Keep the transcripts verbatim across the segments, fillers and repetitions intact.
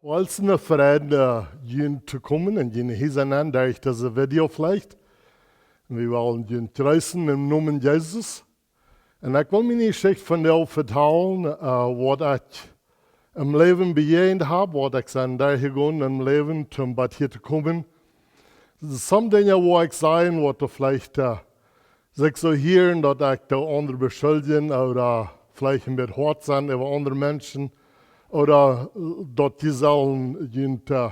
Well, es eene Freid, äh, hia to komen un hia hia sennen derch dise Video veleicht. Un wie wellen junt jreessen em Nomen Jesus. Un ekj well miene Jeschicht vondoag vetalen, äh, waut ekj em Läwen bejäajent hab, waut ekj sie derchjegonen em Läwen, om bat hia to komen. Sommje Dinja, wua ekj sie, waut veleicht, äh, sikj soo hieren, daut ekj dee aundre beschuldjen ooda veleicht een bät hoat sie äwa aundre Menschen ooda, äh, daut dee sellen junt, äh,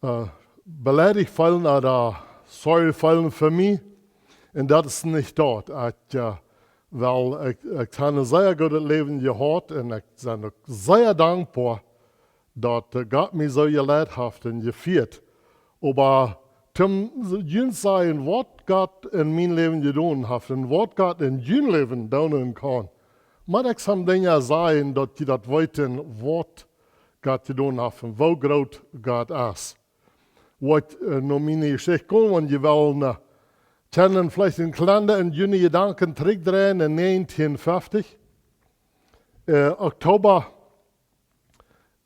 äh, beleidicht feelen ooda sorry feelen fa mie. Un daut es nich daut. Ekj, äh, well, ekj, ekj hab een sea goodet Läwen jehaut un ekj sie uk sea dankboa, daut, äh, Gott mie soo jeleit haft un jefieet. Oba toom junt sajen, waut Gott en mien Läwen jedonen haft un waut Gott en jun Läwen doonen kaun, mott ekj sommje Dinja sajen, daut jie daut weeten, waut Gott jedonen haft un woo groot Gott es. Waut, äh, no miene Jeschicht kjemt, wan jie wellen, äh, kjennen veleicht een kjlienet en june Jedanken trigjdreien en negentien feftich. Äh, Oktoba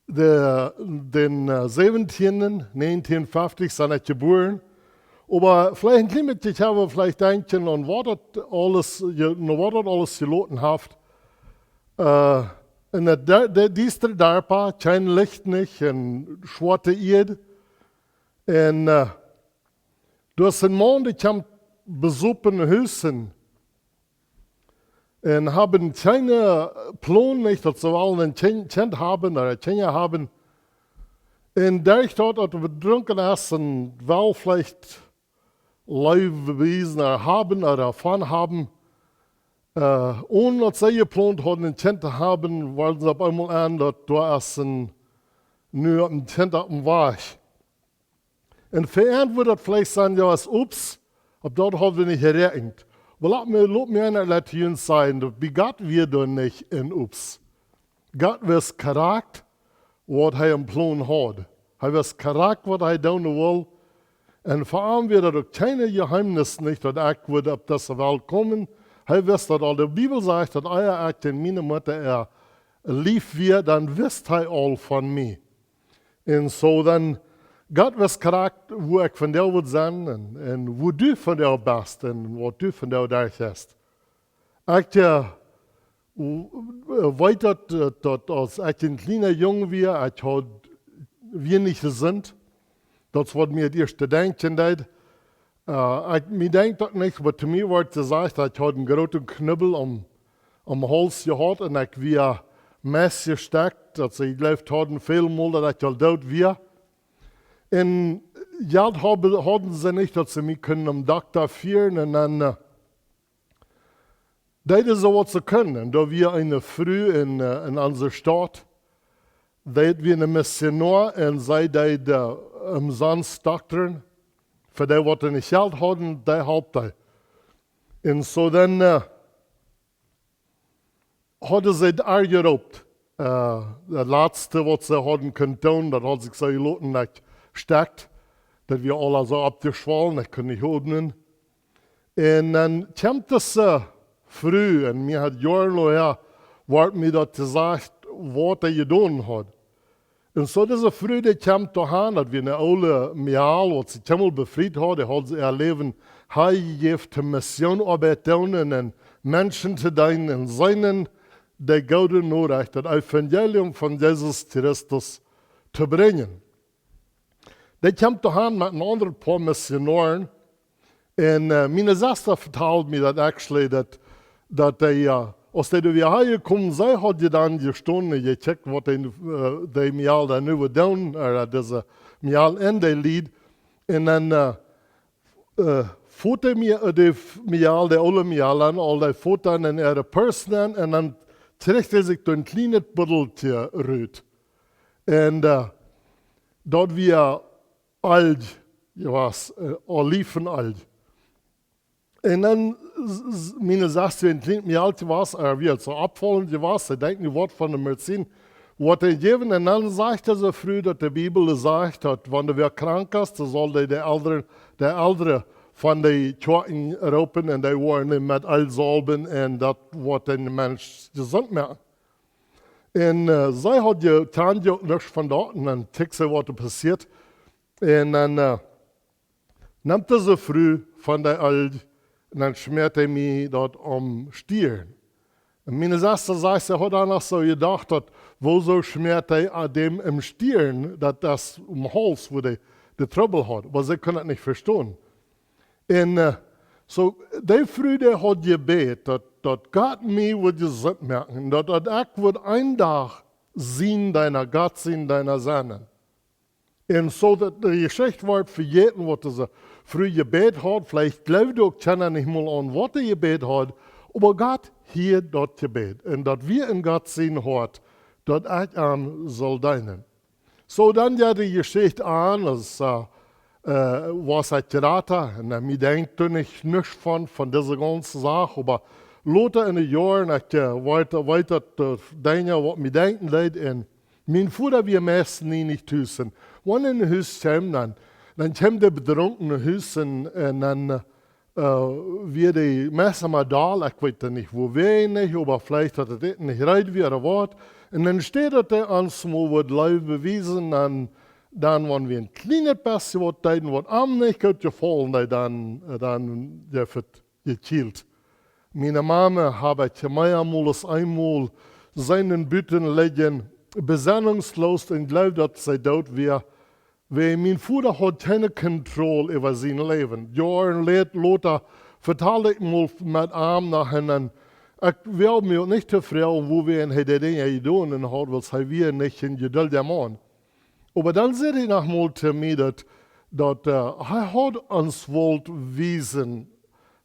de, dän, äh, säwentieenden, negentien feftich sie ekj jebuaren. Oba veleicht een kjlien bät, ekj hab veleicht denkjen aun waut daut aules, je-, no waut daut aules jeloten haft. Äh, en de, de, de diestre Darpa, kjeen Licht nich, en schwoate Ieed. Un, äh, doa es een Maun, dee kjemt besopen no Hus un haben kjeene Plon nich, daut see wellen een Kjint, Kjint haben ooda Kjinja haben. Un derch daut, daut hee bedrunken es un well veleicht Leew bewiesen ooda haben ooda von haben, äh, onen daut see jeplont hauden een Kjint to haben, worden see opp eemol en, daut doa es een, nu een Kjint oppem Wajch. Un fa an wudd daut veleicht sennen, jo, es oops, opp daut haud wie nich jeräakjent. Oba lot mie, lot mie eena lat junt sajen, daut bie Gott wia doa nich een oops. Gott wist krakjt, waut hee em Plon haud. Hee wist krakjt, waut hee doonen wull. Un fa am wia daut uk kjeen Jeheemnis nich, daut ekj wudd opp dise Welt komen. Hee wist daut aul. De Bibel sajcht, daut ea ekj en miene Mutta äa Lief wia, dan wist hee aul von mie. Un soo dan, Gott wist krakjt, wua ekj vondoag wudd sennen un, un wua du vondoag best un waut du vondoag derchjleefst. Ekj, äh, w-, w-, weet daut, äh, daut aus ekj een kjliena Jung wia, ekj haud, wia nich jesunt. Daut es waut mie daut ieeschte denkjen deed. Äh, ekj, mie denkjt daut nich, oba to mie wort jesajcht, daut ekj haud een grooten Knubbel aum, aum Hauls jehaut un ekj wia meist jestekjt, daut see jejleeft hauden välmol, daut ekj aul doot wia. Un Jelt haud-, hauden see nich, daut see mie kunnen nom Dokta fieren. Un dan, äh, deeden see waut see kunnen. Un doa wia eene Fru en, äh, en onse Staut, dee wia eene Missionoa un see deed, äh, omsonst doktren. Fa dee, waut nich Jelt hauden, dee holp dee. Un soo dan, äh, hauden see doa jeroopt. Äh, daut latste, waut see hauden kunt doonen, daut haud sikj soo jeloten, daut stekjt. Daut wia aul soo oppjeschwollen, ekj kunn nich opnen. Un dan kjemt dise Fru, un mie haud joaren loa, wort mie daut jesajcht, waut hee jedonen haud. Un soo dise Fru, dee kjemt doa han, daut wia eene oole Mejal, waut see kjeenmol befriet haud, dee haud see äa Läwen hanjejäft to Missionoabeit doonen un Menschen to deenen un seenen de goode Norecht, daut Evangelium von Jesus Christus to brinjen. Dee kjemt doa han met een aundret Poa Missionoaren. Un, äh, miene Sesta vetald mie daut actually, daut, daut dee, äh, aus dee doa wia hanjekomen, see haud je dan jestonen, jekjikjt, waut dee, äh, dee Mejal dan nu wudd doonen, äh, dise Mejal en dee Lied. Un dan, äh, äh, foot dee Mejal, äh, dee Mejal, dee oole Mejal, dan aul dee foot dan en äare Purse nenn un dan kjrieech dee sikj doa een kjlienet Buddeltje rut. Un, äh, daut wia Olj jewast, äh, Olivenolj. Un dan s-, s-, miene Sesta, een kjlienet Mejaltje wia, äh, wia soo oppfollent jewast, ekj denkj nu waut von de Medizin, waut dee jäwen. Un dan sajcht dise Fru, daut de Bibel sajcht, daut wan wäa krank es, dan saul dee de Eldre, de Eldre von de Kjoakjen roopen un dee woaren am met Olj saulwen un daut woat dän Mensch jesunt moaken. Un äh, see haud je, kjand je uk nuscht von daut. Un dan kjikjt see, waut doa passieet. Un dan äh, nemt dise Fru von de Eld un dan schmäat hee mie daut aum Stieren. Un miene Sesta sajcht, see haud dan noch soo jedocht, daut, wuarom schmäat hee däm aum Stieren, daut es aum Hauls, wua de, de Trubbel haud. Oba see kunn daut nich vestonen. Un äh, soo, dee Fru, dee haud jebät, daut, daut Gott mie wudd jesunt moaken, daut, daut ekj wudd een Dach sien Deena, Gott sien Deena sennen. Un soo daut de Jeschicht woat vejäten, waut dise Fru jebät haud, veleicht jleewd uk kjeena nich mol aun, waut dee jebät haud, oba Gott hieed daut Jebäd. Un daut wia en Gott sien Hoat, daut ekj am sull deenen. Soo, dan jeit de Jeschicht aun, aus äh, äh, wia ekj jrata, un äh, mie denkjt doa nich, nuscht von, von dise gaunze Sach, oba lota en de Joaren, ekj äh, weet, weet daut äh, Dinja, waut mie denkjen leet, un mien Voda wia meist nie nich tus. Un wan hee en Hus kjeem, dan, dan kjeem dee bedrunken en Hus un, un dan äh, äh, wia dee meist emma doll, ekj weet daut nich, wuawäajen nich, oba veleicht daut et nich reed wia ooda waut. Un enne Städ daut hee ons mol wudd Leew bewiesen, dan, dan wan wie een kjlienet bät waut deeden, waut am nich goot jefollen deed, dan, äh, dan jeef et jekjielt. Miene Mame hab ekj mea mol aus eemol seenen buten lijen, besennungsloos, un jleewd, daut see doot wia. Wiels mien Voda haud kjeene Kontroll äwa sien Läwen. Joaren lat-, lota vetald ekj mol met am nohäa un ekj wull mie uk nich tofräd, wuawäajen hee dee Dinja jedonen haud, wiels hee wia nich een jeduldja Maun. Oba dan säd hee noch mol to mie, daut, daut äh, hee haud ons wult wiesen,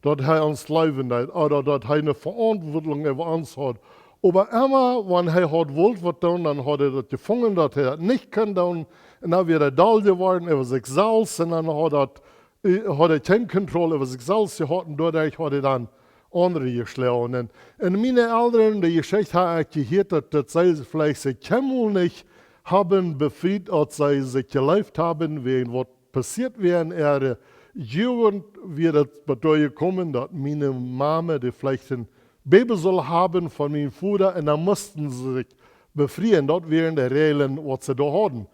daut hee ons leewen deed, ooda daut hee eene Veauntwuatunk äwa ons haud. Oba emma, wan hee haud wult waut doonen, dan haud hee daut jefungen, daut hee daut nich kunn doonen. Un dan wia hee doll jeworden äwa sikj selfst. Un dan haud daut, äh, haud hee kjeene Kontroll äwa sikj selfst jehaut. Un doaderch haud hee dan aundre jeschlonen. Un, un miene Elren, de Jeschicht hab ekj jehieet, daut, daut see veleicht sikj kjeenmol nich haben befriet, aus see sikj jeleeft haben, wäajen waut passieet wia en äare Jugent, wia daut bat doa jekomen, daut miene Mame dee veleicht een Baby sull haben von mien Voda, un dan musten see sikj befrieen. Daut wieren de Räajlen, waut see doa hauden,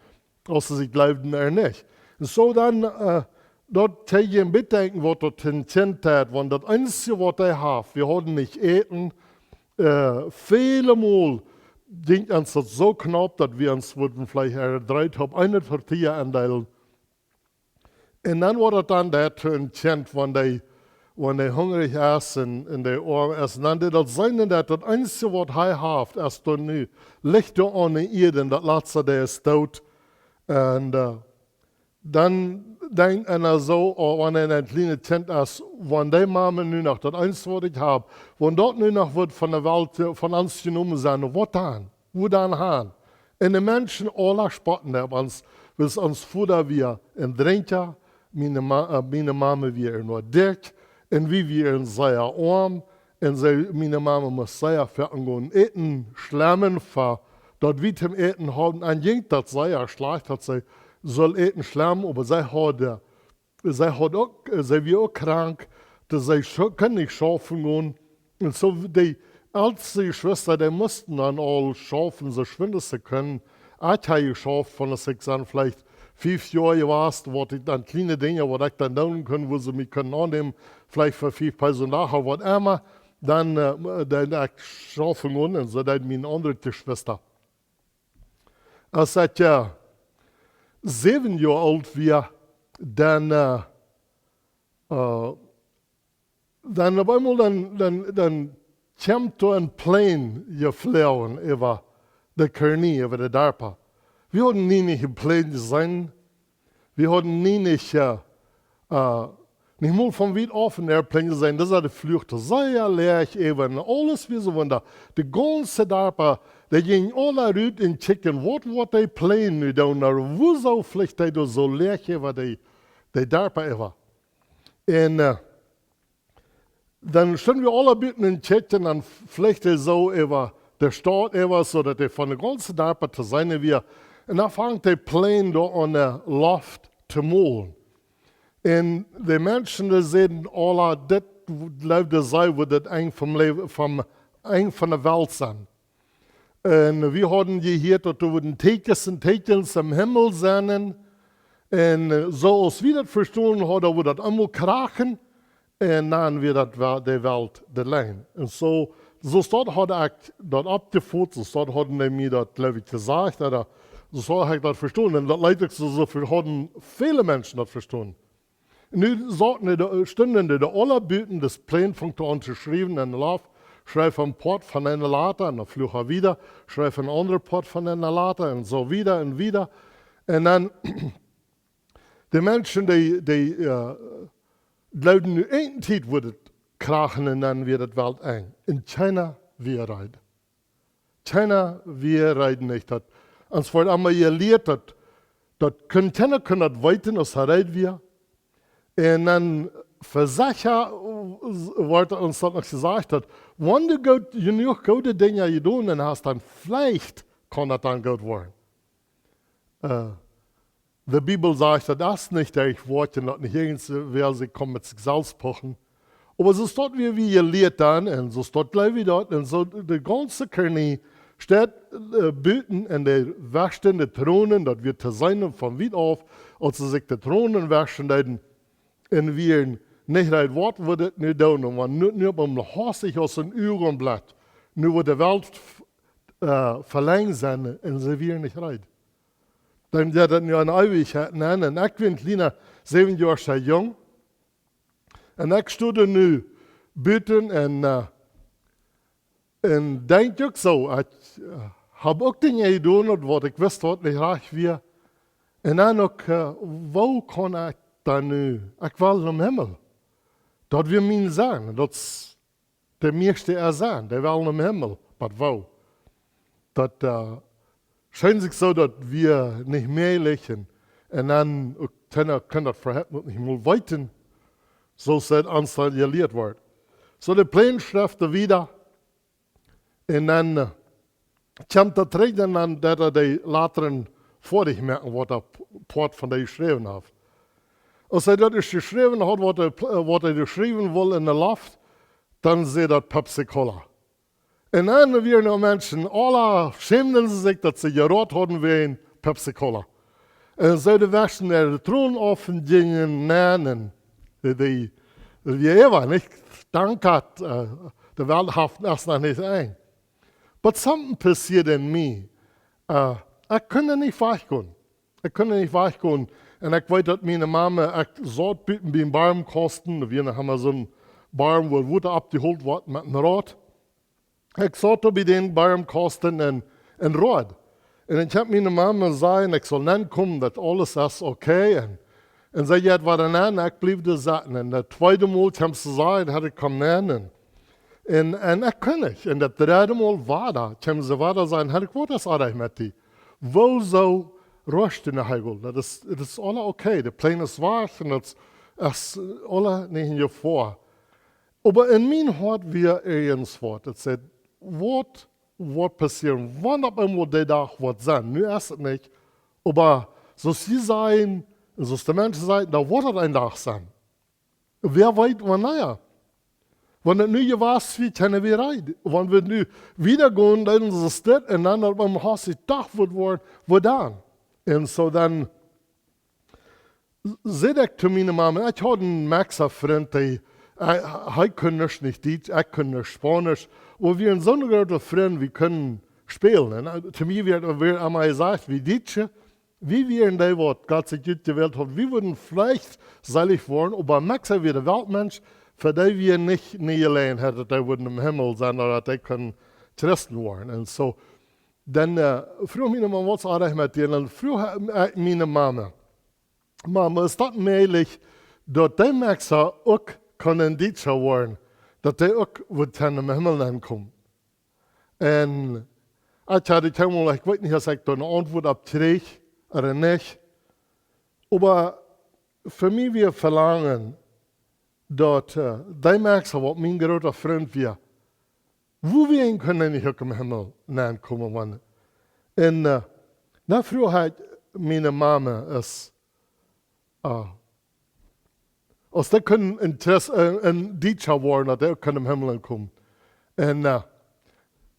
aus see sikj leewden ooda nich. Un soo dan, äh, daut kjenn jie een bät denkjen, waut daut een Kjint deed, wan daut eensje, waut hee haud, wie hauden nich Äten, äh, väle Mol jinkj ons daut soo knaup, daut wie ons wudden veleicht äare dree Toop eene Tortilla endeelen. Un dan woat daut dan daut een Kjint, wan dee, wan dee hungrich es un, un dee oam es, un dan dee daut seenen, daut daut eensje, waut hee haft, es doa nu, licht doa aun de Ieed, un daut latste, dee es doot. Un, äh, dan denkjt eena soo, oh, wan eena een kjlienet Kjint es, wan dee Mame nu noch daut eensje, waut ekj hab, wan daut nu noch woat von de Welt, äh, von ons jenomen sennen, waut dan? Wua dan han? Un de Menschen aula spotten opp ons, wiels ons Voda wia een Drinkja, miene Ma-, äh, miene Mame wia uk noch dikj, un wie wieren sea oam, un see, miene Mame must sea foaken gonen Äten schlemen, fa daut wie toom Äten hauden. Un jinkj daut sea schlajcht, daut see sull Äten schlemen, oba see haud, äh, see haud uk, äh, see wia uk krank, daut see scho-, kunn nich schaufen gonen. Un soo dee elste Jeschwista, dee musten dan aul schaufen, soo schwind aus see kunnen. Ekj hab jeschauft, von aus ekj dan veleicht fief Joa wia, waut ekj dan kjliene Dinja, waut ekj dan doonen kunn, wua see mie kunnen aunnämen, veleicht fa fief Pesos dän Dach ooda waut emma, dan, äh, dan ekj schaufen gonen un soo deeden miene aundre Jeschwista. Aus ekj, äh, säwen Joa oolt wia, dan, äh, äh, dan opp eemol, dan, dan, dan kjeem doa een Plane jefloagen äwa de Kolonie, äwa de Darpa. Wie hauden nie nich een Plane jeseenen. Wie hauden nie nich, äh, äh, nich mol von wiet auf een Airplane jeseenen. Daut es de Flucht sea läach äwa un aules wia soo wunda. De gaunze Darpa, dee jinjen aula rut un kjikjten, waut woat dee Plane nu doonen, ooda wuarom flicht dee doa soo läach äwa de, de Darpa äwa. Un, äh, dan stunden wie aula buten un kjikjten, dan fleech dee soo äwa de Staut äwa, soo daut dee von de gaunze Darpa to seenen wia. Un dan funk dee Plane doa aun de Loft to molen. Un de Menschen, dee säden aula, dit, jleewden see, woat daut Enj vom Läwen, vom Enj von de Welt sennen. Un wie hauden jehieet, daut doa wudden Tieekjens un Tieekjens em Himmel sennen. Un äh, soo aus wie daut vestonen hauden, wudd daut emol krachen. Un dan wia daut Wel-, de Welt de Lein. Un soo, soo staut haud ekj daut oppjefot, soo staut hauden dee mie daut, jleew ekj, jesajcht, ooda soo haud ekj daut vestonen. Un daut leet uk soo, soo hauden väle Menschen daut vestonen. Nu sauten dee, stunden dee aula buten, daut Pläne funk aun to schriewen en de Loft, schreef een Poat von eene Lata un dan fluach hee wieda, schreef een aundret Poat von eene Lata un soo wieda un wieda. Un dan, de Menschen, dee, dee äh, jleewden nu eene Tiet wudd et krachen un dan wia daut Welt enj. Un kjeena wia reed. Kjeena wia reed nich. Daut, ons wort emma jelieet, daut, daut kunn, kjeena kunn daut weeten, aus hee reed wia. Un dan vesecha wort ons daut noch jesajcht, daut wan du goot, jenuach goode Dinja jedonen hast, dan veleicht kaun daut dan goot woaren. Äh, de Bibel sajcht, daut es nich derch Woakjen, daut nich irjentwäa sikj kaun met sikj selfst puchen. Oba soo staut wie, wie jelieet dan, un soo staut jleew wie daut, un soo de gaunze Kolonie steit äh, buten un dee weschten de Tronen, daut wia to seenen von wiet auf, aus see sikj de Tronen weschten deeden, un wieren nich reed, waut wudd et nu doonen, un wan nu, nu opp eemol hastich aus een Uagenblekj, nu wudd de Welt äh, velenjd sennen, un see wieren nich reed. Dan jeit daut nu aun Eewichkjeit nenn, un ekj wia een kjliena, säwen Joa oola Jung, un ekj stunt nu buten un äh, un denkj uk soo, ekj äh, hab uk Dinja jedonen, waut ekj wist, waut nich rajcht wia. Un dan uk, äh, woo kaun ekj dan nu, ekj well nom Himmel. Daut wia mien Senn, daut es de mieeschte äa Senn, dee wellen nom Himmel, oba woo? Daut äh, schient sikj soo, daut wia nich mäajlich un, un dan uk, kjeena kunn daut veleicht uk nich mol weeten, soo aus et ons dan jelieet wort. Soo de Pläne schreef hee wieda, un dan äh, kjemt hee trigj un dan deed hee de Lata foadich moaken, waut daut Poat von dee jeschräwen haud. Aus hee daut es jeschräwen haud, waut hee, äh, waut hee jeschräwen wull en de Loft, dan säd daut Pepsi Cola. Un dan wieren de Menschen, aula schämden see sikj, daut see jeroden hauden wäajen Pepsi Cola. Un soo de weschten äare Tronen auf un jinjen nenn un dee, dee, dee wia äwa, nich? Dank Gott, äh, de Welt haft, es noch nich enj. But something passieed en mie. Äh, ekj kunn nich wajchgonen. Ekj kunn nich wajchgonen. Un ekj weet, daut miene Mame, ekj saut buten biem Boomkausten, wie haben soon Boom, wua Wota oppjeholt wort met een Rod. Ekj saut doa bie dän Boomkausten un, un road. Un ekj hab miene Mame jesajcht, ekj saul nenkomen, daut aules es okay. Un, un see jeit wada nenn, ekj bliew doa sitten. Un daut tweede Mol kjeem see sajen, haud ekj kaun nenn. Un, un, un ekj kunn nich. Un daut dredde Mol wada, kjeem see wada sajen, haud ekj waut es oajch met die. Wuarom roscht du noch, Heiko? Daut es, daut es aules okay. De Pläne es wajch un daut es aules nich en Jefoa. Oba en mien Hoat wia irjentwaut. Daut säd, waut woat passieren, wan opp eemol de Dach woat sennen? Nu es et nich. Oba soo aus see sajen, un soo aus de Menschen sajen, dan woat et een Dach sennen. Wäa weet, wanea? Wan et nu jewast wia, kjennen wie reed. Wan wie nu wieda gonen, dan es et dit, un dan opp eemol hastich Dach woat woaren, waut dan? Un soo dan säd ekj to miene Mame, ekj haud een Mexikauna Frint, dee, hee, hee kunn nuscht, nich Dietsch, ekj kunn nuscht Spaunisch. Oba wie wieren soone groote Frind, wie kunnen spälen. Un äh, to mie wort, wort emma jesajcht, wie Dietsche, wie wieren dee, waut Gott sikj utjewält haud, wie wudden veleicht seelich woaren, oba Mexikauna wia de Weltmensch, fa dee wia nich, nich auleen, daut dee wudden em Himmel sennen, ooda daut dee kunnen Christen woaren. Un soo, dan äh, fruach miene Mame, waut es oajch met die? Un dan fruach ekj miene Mame, Mame, es daut mäajlich, daut dee Mexikauna uk kunnen Dietsche woaren, daut dee uk wudden em Himmel nenkomen? Un ekj haud kjeenmol, ekj weet nich, aus ekj doa eene Auntwuat opp kjrieech ooda nich. Oba fa mie wia Velangen, daut äh, dee Mexikauna, waut mien groota Frint wia, woo wie en kunnen nich uk em Himmel nenkomen, wan. Un äh, dan fruach ekj miene Mame, es äh, aus dee kunnen en Christ, äh, en Dietscha woaren, daut dee uk kunnen em Himmel nenkomen. Un äh,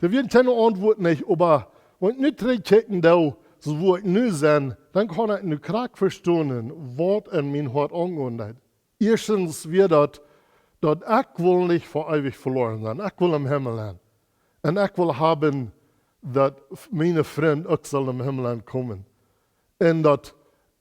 Doa wia kjeene Auntwuat nich, oba wan ekj nu trigjkjikjen doo, soo woo ekj nu sie, dan kaun ekj nu krakjt vestonen, waut en mien Hoat aungonen deed. Ieeschtens wia daut, daut ekj wull nich fa eewich veloaren sennen. Ekj wull em Himmel sennen. Un ekj wull haben, daut miene Frind uk sullen em Himmel aunkomen. Un daut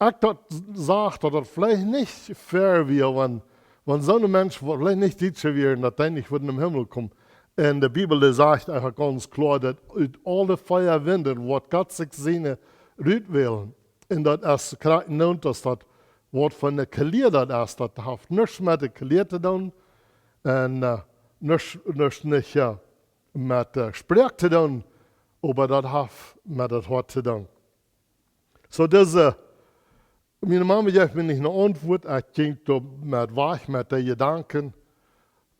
ekj daut sach, daut daut veleicht nich fair wia, wan, wan soon Mensch, waut veleicht nich Dietsche wia, daut dee nich wudd em Himmel komen. Un de Bibel, dee sajcht eefach gaunz kloa, daut ut aule vea Winden woat Gott sikj siene rutwälen. Un daut es krakjt nu, daut daut, waut fa eene Kjlia daut es, daut haft nuscht met de Kjlia to doonen. Un, äh, nuscht, nuscht nich, jo, met de Sproak to doonen, oba daut haft met daut Hoat to doonen. Soo, dise, miene Mama jeef mie nich eene Auntwuat, ekj jinkj doa met wajch met de Jedanken,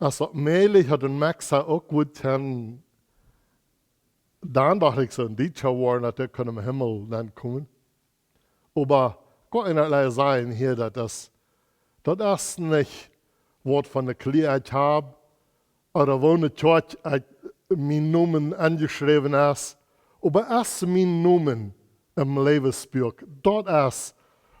aus daut mäajlich haud, een Mexikauna uk wudd kjennen, dan docht ekj soo, een Dietscha woaren, daut dee kunn em Himmel aunkomen. Oba ekj kaun eena sajen hia, daut es, daut es nich waut fa eene Kjlia ekj hab, ooda woo ne Kjoakj ekj, mien Nomen aunjeschräwen es, oba es mien Nomen em Läwensbuak, daut es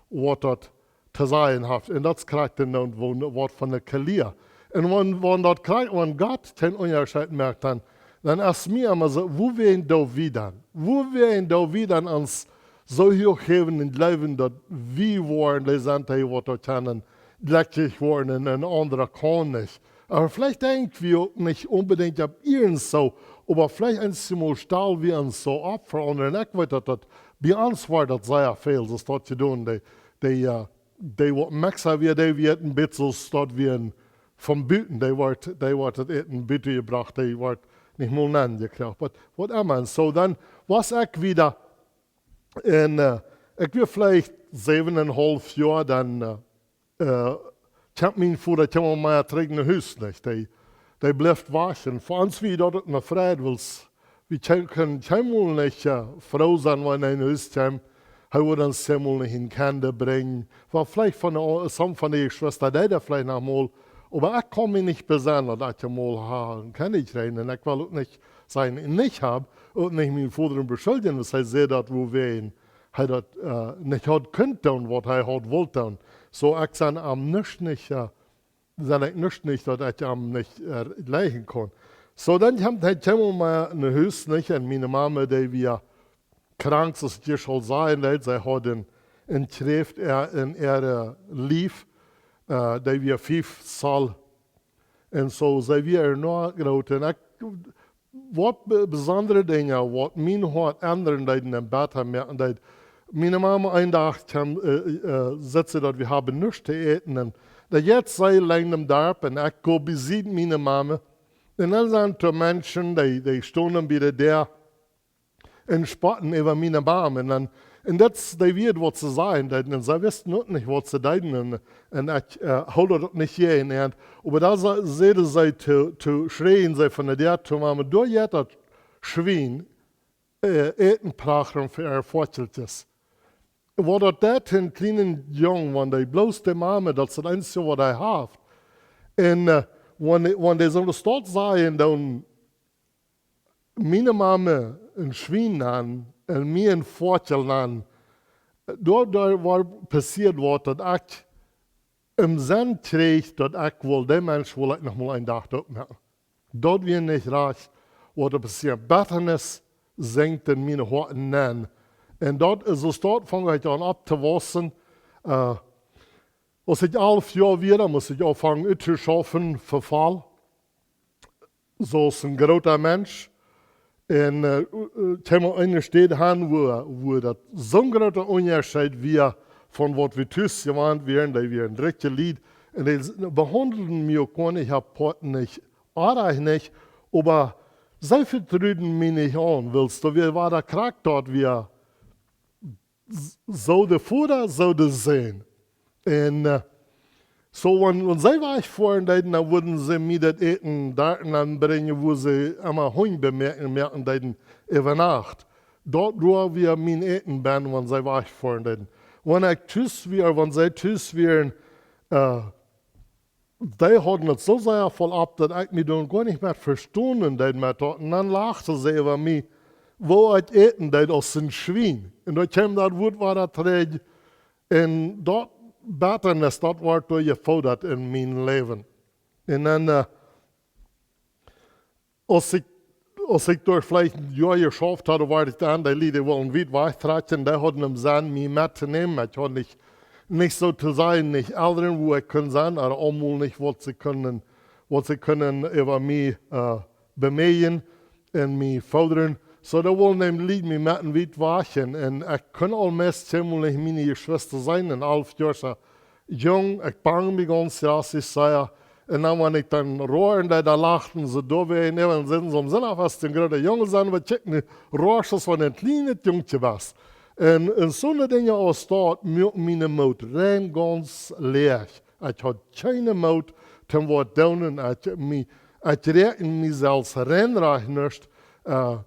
waut daut to sajen haft. Un daut es krakjt dan, woo, waut fa eene Kjlia. Un wan, wan daut krakjt, wan Gott kjeen Unjascheet moakt, dan, dan es mie emma soo, wuawäajen doo wie dan? Wuawäajen doo wie dan ons soo huach häwen un jleewen, daut wie woaren dee sent, dee waut doa kjennen jlekjlich woaren un een aundra kaun nich? Oba veleicht denkj wie uk nich onbedinjt opp iernst soo, oba veleicht eenjemol stal wie ons soo opp fa aundre. Un ekj weet daut, daut bie ons wia daut sea väl, soo daut jedonen, dee, dee, äh, dee waut Mexikauna wia, dee wia een bät soo daut wie een von buten, dee woat, dee woat daut Äten buten jebrocht, dee woat nich mol nenn jekjräajen. Oba waut emma. Un soo dan wia ekj wada, un, äh, ekj wia veleicht säwen un haulf Joa, dan, äh, äh, kjeem mien Voda kjeem mea trigj no Hus nich. Dee, dee bleef wajch. Un fa ons wia daut uk ne Freid, wiels wie kjennen, kjennen kjeenmol nich, äh, froo sennen, wan hee no Hus kjeem. Hee wudd ons kjeenmol nich en Kjenda brinjen. Wia veleicht von de, some von de Jeschwista, dee daut veleicht noch mol. Oba ekj kaun mie nich besennen, daut ekj mol ha-, en Kjenda jekjräajen. Un ekj well uk nich sajen, nich hab, uk nich mienen Voda beschuljen, wiels hee säd daut, wuawäajen hee daut, äh, nich haud kunt doonen, waut hee haud wullt doonen. Soo, ekj sie am nuscht nich, äh, sie ekj nuscht nich, daut ekj am nich, äh, jlikjen kunn. Soo, dan kjeem hee kjeenmol mea no Hus nich, un miene Mama, dee wia krank, soo aus ekj aul säd, dee, see haud een, een Kjräft, äh, en äa Lief, äh, dee wia fief Zoll. Un soo, see wia noch groot. Un ekj, waut be-, besondre Dinja, waut mien Hoat endren deeden un bäta moaken deeden. Miene Mama, een Dach kjeem, äh, äh, säd see daut wie haben nuscht to äten. Un doa jeit see lenjd em Darp un ekj go biesied miene Mama. Un dan sent doa Menschen, dee, dee stonen bie de Däa un spotten äwa miene Mama. Un dan, un daut es dee Wieed, waut see sajen deeden. Un see wisten uk nich, waut see deeden. Un, un ekj, äh, hilt daut uk nich jäajen an. Oba doa sa-, säden see to, to schrieen, see von de Däa to Mama: "Doa jeit daut Schwien, äh, Äten prachren fa äare Voagelkjes." Waut daut deit een kjlienen Jung, wan dee bloos de Mama, daut es daut eensje, waut hee haft. Un, äh, wan, wan dee soo daut sajen, dan miene Mama een Schwien nanen un mie een Voagel nanen, doa, doa wia passieet waut, daut ekj em Senn kjrieech, daut ekj wull, dee Mensch wull ekj noch mol een Dach doot moaken. Daut wia nich rajcht, waut doa passieet. Bettanis sinkjt en mien Hoat nenn. Un daut es, soo daut funk ekj aun opptowaussen. Äh, aus ekj alf Joa wia, dan must ekj aunfangen uttoschaufen, Vefal. Soo aus een groota Mensch. Un, äh, äh, kjeem uk enne Staut han, wua, wua daut soon groota Unjascheet wia von waut wie tus jewant wieren, dee wieren rikje Lied. Un dee s-, behaundelden mie uk goanich, opp Poat nich, oajch nich, oba see vetruden mie nich aun, wiels doa wia, wia daut krakjt daut wia s-, soo de Voda, soo de Sän. Un, äh, soo, wan, wan see wajchfoaren deeden, dan wudden see mie daut Äten doa aunbrinjen, wua see emma Hunj bemoakjen, moakjen deeden äwa Nacht. Daut wia, wia mien Äten benn, wan see wajchfoaren deeden. Wan ekj tus wia, wan see tus wieren, äh, dee hauden daut soo sea voll opp, daut ekj mie dan goanich mea vestonen deed met daut. Un dan lachten see äwa mie, woo ekj äten deed aus een Schwien. Un doa kjeem daut Wuat wada trigj. Un daut Bettanis, daut wort doa jefoodat en mien Läwen. Un dan, äh, aus ekj, aus ekj doa veleicht een Joa jeschauft haud, wort ekj dan, dee Lied wullen wiet wajchtrakjen, dee hauden em Senn mie mettonämen. Ekj haud nich, nich soo to sajen, nich Elren, wua ekj kunn sennen, oba aulemol nich, waut see kunnen, waut see kunnen äwa mie, äh, bemäajen un mie foddren. Soo, dee wullen dee Lied mie met wiet wajch. Un ekj kunn aul meist kjeenmol nich miene Jeschwista seenen, een alf Joa oola Jung, ekj bangd mie gaunz, jo, see säd, un dan, wan ekj dan roaren deed, dan lachten see doawäajen, un dan säden see, om Senn, waut een groota Jung sent, waut kjikj nu, roascht aus wan een kjlienet Jungkje wia. Un, un soone Dinja aus daut, muak mienen Moot rein gaunz läach. Ekj haud kjeenen Moot, toom waut doonen, ekj mie, ekj räakjend mie selfst rein rajcht nich, äh,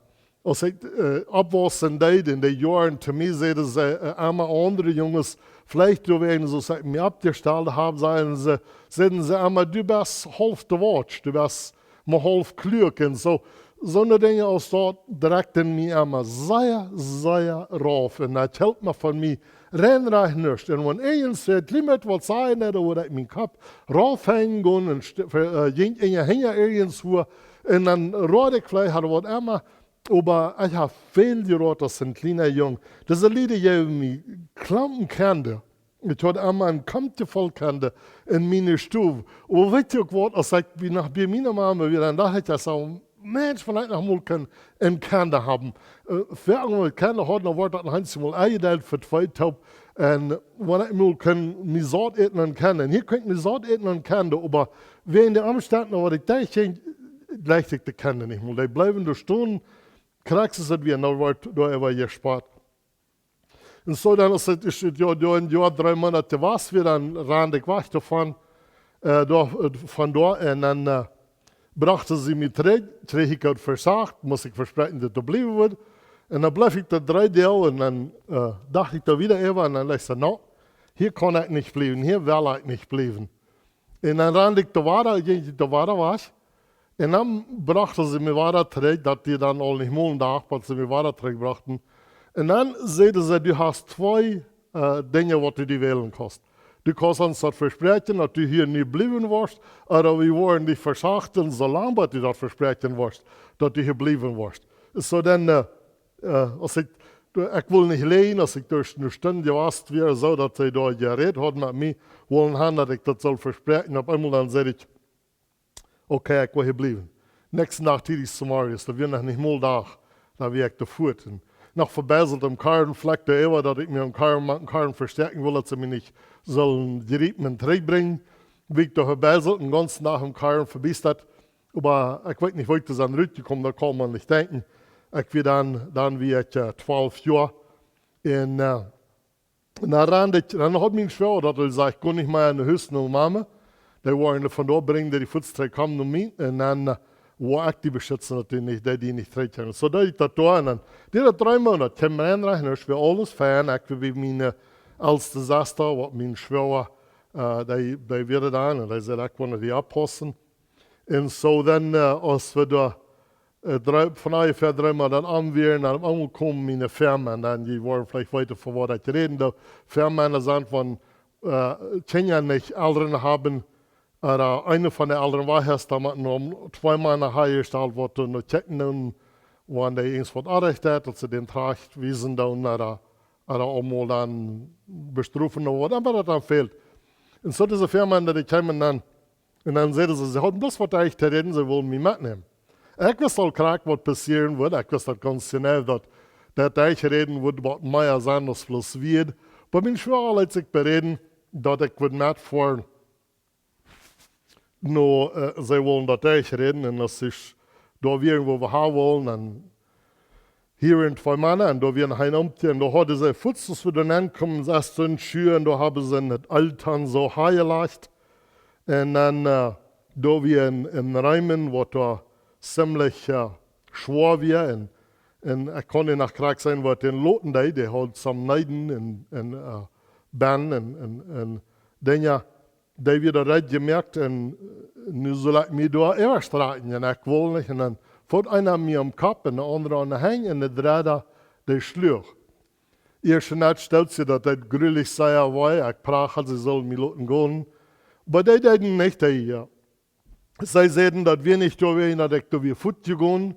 aus ekj, äh, oppwaussen deed en de Joaren, to mie säden see, äh, emma aundre Junges, veleicht doawäajen, soo aus ekj mie oppjestalt haud, säden see, säden see emma, du best haulf de Watch, du best mau haulf kluak un soo. Soone Dinja aus daut drekjten mie emma sea, sea rauf. Un daut hilt mie von mie rein rajcht nich. Un wan irjentwäa kjlien waut säd, dan wudd ekj mienen Kopp raufhenjen gonen un st-, ver-, äh, jinkj en de Henj irjentwua. Un dan road ekj veleicht, haud waut emma, oba ekj hab väl jeroat aus een kjliena Jung. Dise Lied jeewen mie Klompen Kjenda. Ekj haud emma een Komtje voll Kjenda en miene Stow. Oba weetst uk waut, aus ekj wada no bie miene Mame wia, dan docht ekj soo, Mensch, wan ekj noch mol kunn een Kjenda haben. Äh, ver ekj mol Kjenda haud, dan wort daut noch eemol enjedeelt fa twee toop. Un wan ekj mol kunn mie saut äten aun Kjenda. Un hia kunn ekj mie saut äten aun Kjenda, oba wäajen de Omstend, waut ekj doa jinkj, jlikjt ekj de Kjenda nich mol. Dee bleewen doa stonen, krakjt soo aus daut wia, dan wort doa äwa jespott. Un soo dan, aus et, es et jo, jo, een Joa, dree Moonat jewast wia, dan rand ekj wajch doavon, äh, doa, äh, von doa. Un dan, äh, brochten see mie trigj, kjrieech ekj daut vesacht, must ekj vespräakjen, daut ekj bliewen wudd. Un dan bleef ekj doa dree Doag un dan, äh, docht ekj doa wada äwa un dan docht ekj soo, nä, hia kaun ekj nich bliewen, hia well ekj nich bliewen. Un dan rand ekj doa wada, jinkj ekj doa wada wajch. Un dan brochten see mie wada trigj, daut wia dan aul nich mol een Dach, waut see mie wada trigj brochten. Un dan säden see, du hast twee, äh, Dinja, waut du die wälen kaust. Du kaust ons daut vespräakjen, daut du hia nu bliewen woascht, ooda wie woaren die vesachten, soo lang bat du daut vespräakjen woascht, daut du hia bliewen woascht. Soo dan, äh, äh, aus ekj, ekj wull nich läajen, aus ekj doa eene Stund jewast wia, soo daut see doa jerät hauden met mie, wullen han, daut ekj daut sull vespräakjen. Opp eemol dan säd ekj, okay, ekj well hia bliewen. Näakjsten Dach tiedich zemorjes, daut wia noch nich mol Dach, dan wia ekj doa fuat. Un noch vebeiselt em Karren, flakj doa äwa, daut ekj mie em Karren, em Karren vestäakjen wull, daut see mie nich sullen jriepen un trigjbrinjen. Wia ekj doa vebeiselt, dän gaunzen Dach em Karren vebiestat. Oba ekj weet nich, woo ekj doa sie rutjekomen, daut kaun eena nich denkjen. Ekj wia dan, dan wia ekj, äh, twalf Joa. Un, äh, un dan rand ekj, dan haud mien Schwoaga daut, hee säd, ekj kunn nich mea no Hus no Mame. Dee woaren dee von doa brinjen, dee fuaz trigj komen no mie. Un dan, äh, woa ekj dee beschitzen, daut dee nich, dee, dee nich trigj komen. Soo deed ekj daut doa. Un dan, dee daut dree Moonat, ekj hab mie enrajcht, un et wia aules fein. Ekj wia bie miene, äh, elste Sesta, waut mien Schwoaga, äh, dee, dee wia dan. Un dee säd, ekj well dee oppaussen. Un soo dan, äh, aus wie doa, äh, dree, von onjefäa dree Moonat aun wieren, dan aunjekomen miene Väamäa, dan jie woaren veleicht weeten, von waut ekj räd. De Väamäa sent wan, äh, Kjinja nich Elren haben, ooda eena von de Elren wajch es, dan mott noch twee Mana hanjestalt woaren, no kjikjen doonen, wan dee irjent waut aunjejäft haft, daut see dän trajcht wiesen doonen, ooda, ooda aulemol dan bestrofen ooda waut, oba daut dan fält. Un soo dise Väamäa, dee kjeemen dan Un dan säden see, see hauden bloos waut derch to räden, see wullen mie metnämen. Ekj wist aul krakjt waut passieren wudd, ekj wist daut gaunz jeneiw, daut, daut derchräden wudd waut mea sennen aus bloos Wieed. Oba mien Schwoaga leet sikj beräden, daut ekj wudd metfoaren. No, äh, see wullen daut derchräden un aus ekj doa wia, wua wie han wullen, dan hia wieren twee Mana un doa wia een Omtje un doa hauden see fuaz, aus wie doa nenkomen, sestien Schuh un doa haben see een Eltern soo hanjelajcht. Un dan, äh, doa wia een, een Reemen, waut doa ziemlich, äh, schwoa wia. Un, un ekj kunn nich krakjt seenen, waut dän loten deed. Dee haud some Needen un, un, äh, Bänd un, un, un Dinja. dee wia doa reed jemoakt un nu sull ekj mie doa äwastrakjen un ekj wull nich. Un dan foot eena mie aum Kopp un de aundre aun de Henj un de dredde, dee schluach. Ieescht en daut stoot see, daut deed grulich sea wee. Ekj prachad, see sullen mie loten gonen. Oba dee deeden nich, dee, äh, see säden, daut wia nich doawäajen, daut ekj doa wia fuat jegonen,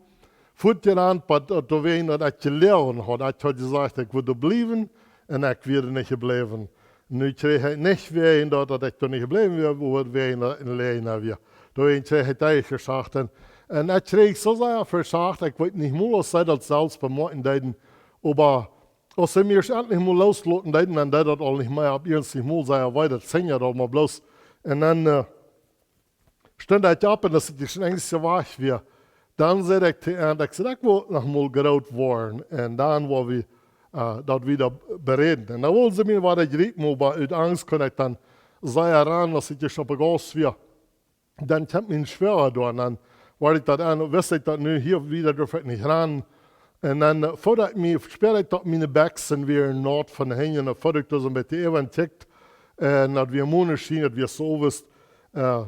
fuat jerant, oba daut doawäajen, daut ekj jeloagen haud. Ekj haud jesajcht, ekj wudd doa bliewen un ekj wia doa nich jebläwen. Nu kjrieech ekj nich wäajen daut, daut ekj doa nich jebläwen wia, oba wäajen daut ekj en Läajna wia. Doawäajen kjrieech ekj dee Jeschicht. Un, un ekj kjrieech soo sea Jeschicht, ekj weet nich mol, aus see daut selfst bemoakjen deeden, oba aus see mie endlich mol loosloten deeden, dan deed daut aul nich mea opp ieescht mol sea wee, daut sinjad aul mau bloos. Un dan, äh, stunt ekj opp un aus ekj en Enjlisch wajch wia, dan säd ekj to an, ekj säd, ekj well noch mol groot woaren. Un dan woa wie, äh, daut wieda beräden. Un dan wullen see mie wada jriepen, oba ut Angst kunn ekj dan sea rannen, aus ekj ieescht opp de Gauss wia. Dan kjeem mien Schwoaga doa un dan wort ekj daut aun, wist ekj daut nu hia wieda draf ekj nich rannen. Un dan, äh, foot ekj mie, späad ekj daut miene Bekjsen wieren naut von de Henj, un dan foot ekj doa soo een bät äwa un kjikjt. Un daut wia Moneschien, daut wia soo wist, äh,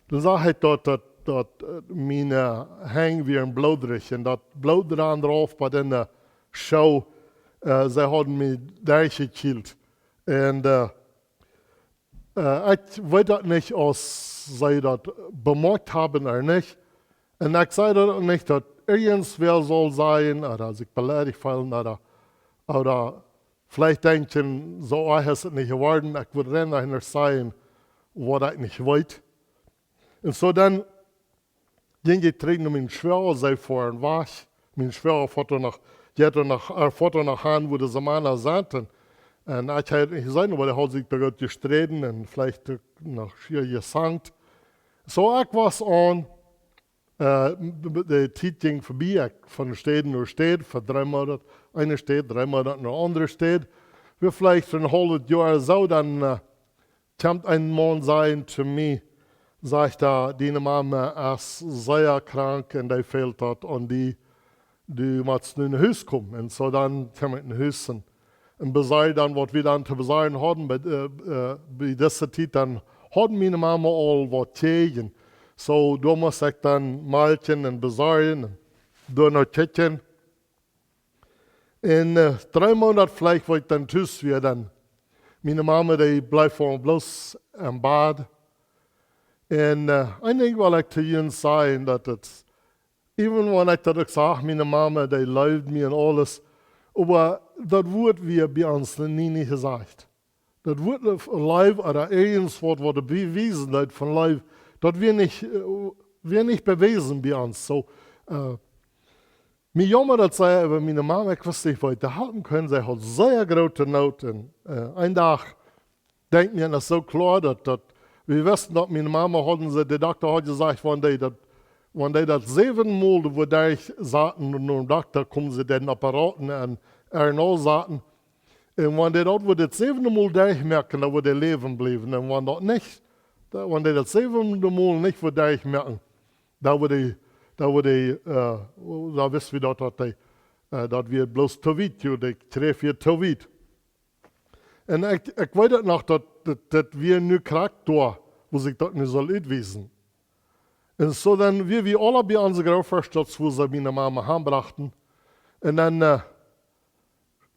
dan sach ekj daut, daut, daut, äh, miene Henj wieren bloodrich un daut Bloot rand rauf bie de, äh, Schoo, äh, see hauden mie derchjekjielt. Un, äh, äh, ekj weet daut nich, aus see daut bemoakjt haben ooda nich. Un ekj saj daut uk nich, daut irjentwäa saul sajen, ooda sikj beleidicht feelen, ooda, ooda veleicht denkjen, soo es et nich jeworden, ekj wudd rein noch nich sajen, waut ekj nich weet. Un soo dan jinkj ekj trigj no mienen Schwoaga, see foaren wajch. Mien Schwoaga foat doa noch, dee haud doa noch, äh, foat doa noch han, wua dise Mana sauten. Un ekj haud nich jeseenen, oba dee haud sikj doa goot jesträden un veleicht uk noch schia jesankt. Soo, ekj wia aun, äh, de Tiet jinkj vebie, ekj von Städ no Städ, von dree Moonat eene Staut, dree Moonat no aundre Staut. Wia veleicht een haulwet Joa soo, dan, äh, kjemt een Maun sajen to mie, sajcht hee, diene Mame es sea krank un dee fält daut aun die, du motst nu no Hus komen. Un soo dan kjeem ekj no Hus un, un besorjd dan, waut wie dan to besorjen hauden. Bie, äh, äh, bie dise Tiet dan haud miene Mame aul waut kjräajen. Soo, doa must ekj dan malkjen un besorjen un doa no kjikjen. Un, äh, dree Moonat veleicht, wua ekj dan tus wia, dan. Miene Mame, dee bleef fa mie bloos em Bad. Un, äh, een Dinkj well ekj to junt sajen, daut et, even wan ekj daut uk sach, miene Mame, dee leewd mie un aules, oba daut Wuat wia bie ons nie, nie jesajcht. Daut Wuat Leew ooda irjentwaut, waut de Bibel wiesen deed von Leew, daut wia nich, äh, wia nich bewäsen bie ons. Soo, äh, mie jaumad daut sea äwa miene Mame, ekj wist nich, waut ekj to halpen kunn. See haud sea groote Noot. Un, äh, een Dach, denkj mie, daut es soo kloa, daut, daut, wie wisten, daut miene Mame hauden see, de Dokta haud jesajcht, wan dee daut, wan dee daut säwen Mol wudd derchsaten, no däm Dokta komen see, dän Apparat aun, R N A saten. Un wan dee daut wudd daut säwende Mol derchmoaken, dan wudd dee läwen bliewen. Un wan daut nich, da-, wan dee daut säwende Mol nich wudd derchmoaken, dan wudd dee, dan wudd dee, äh, dan wist wie daut, daut dee, äh, daut wia bloos to wiet, jo, dee Kjräft wia to wiet. Un ekj, ekj weet daut noch, daut, daut, daut wia nu krakjt doa, wua sikj daut nu sull utwiesen. Un soo dan, wie, wie aula bie onse Grootelren, daut wua see miene Mame han brochten. Un dan, äh,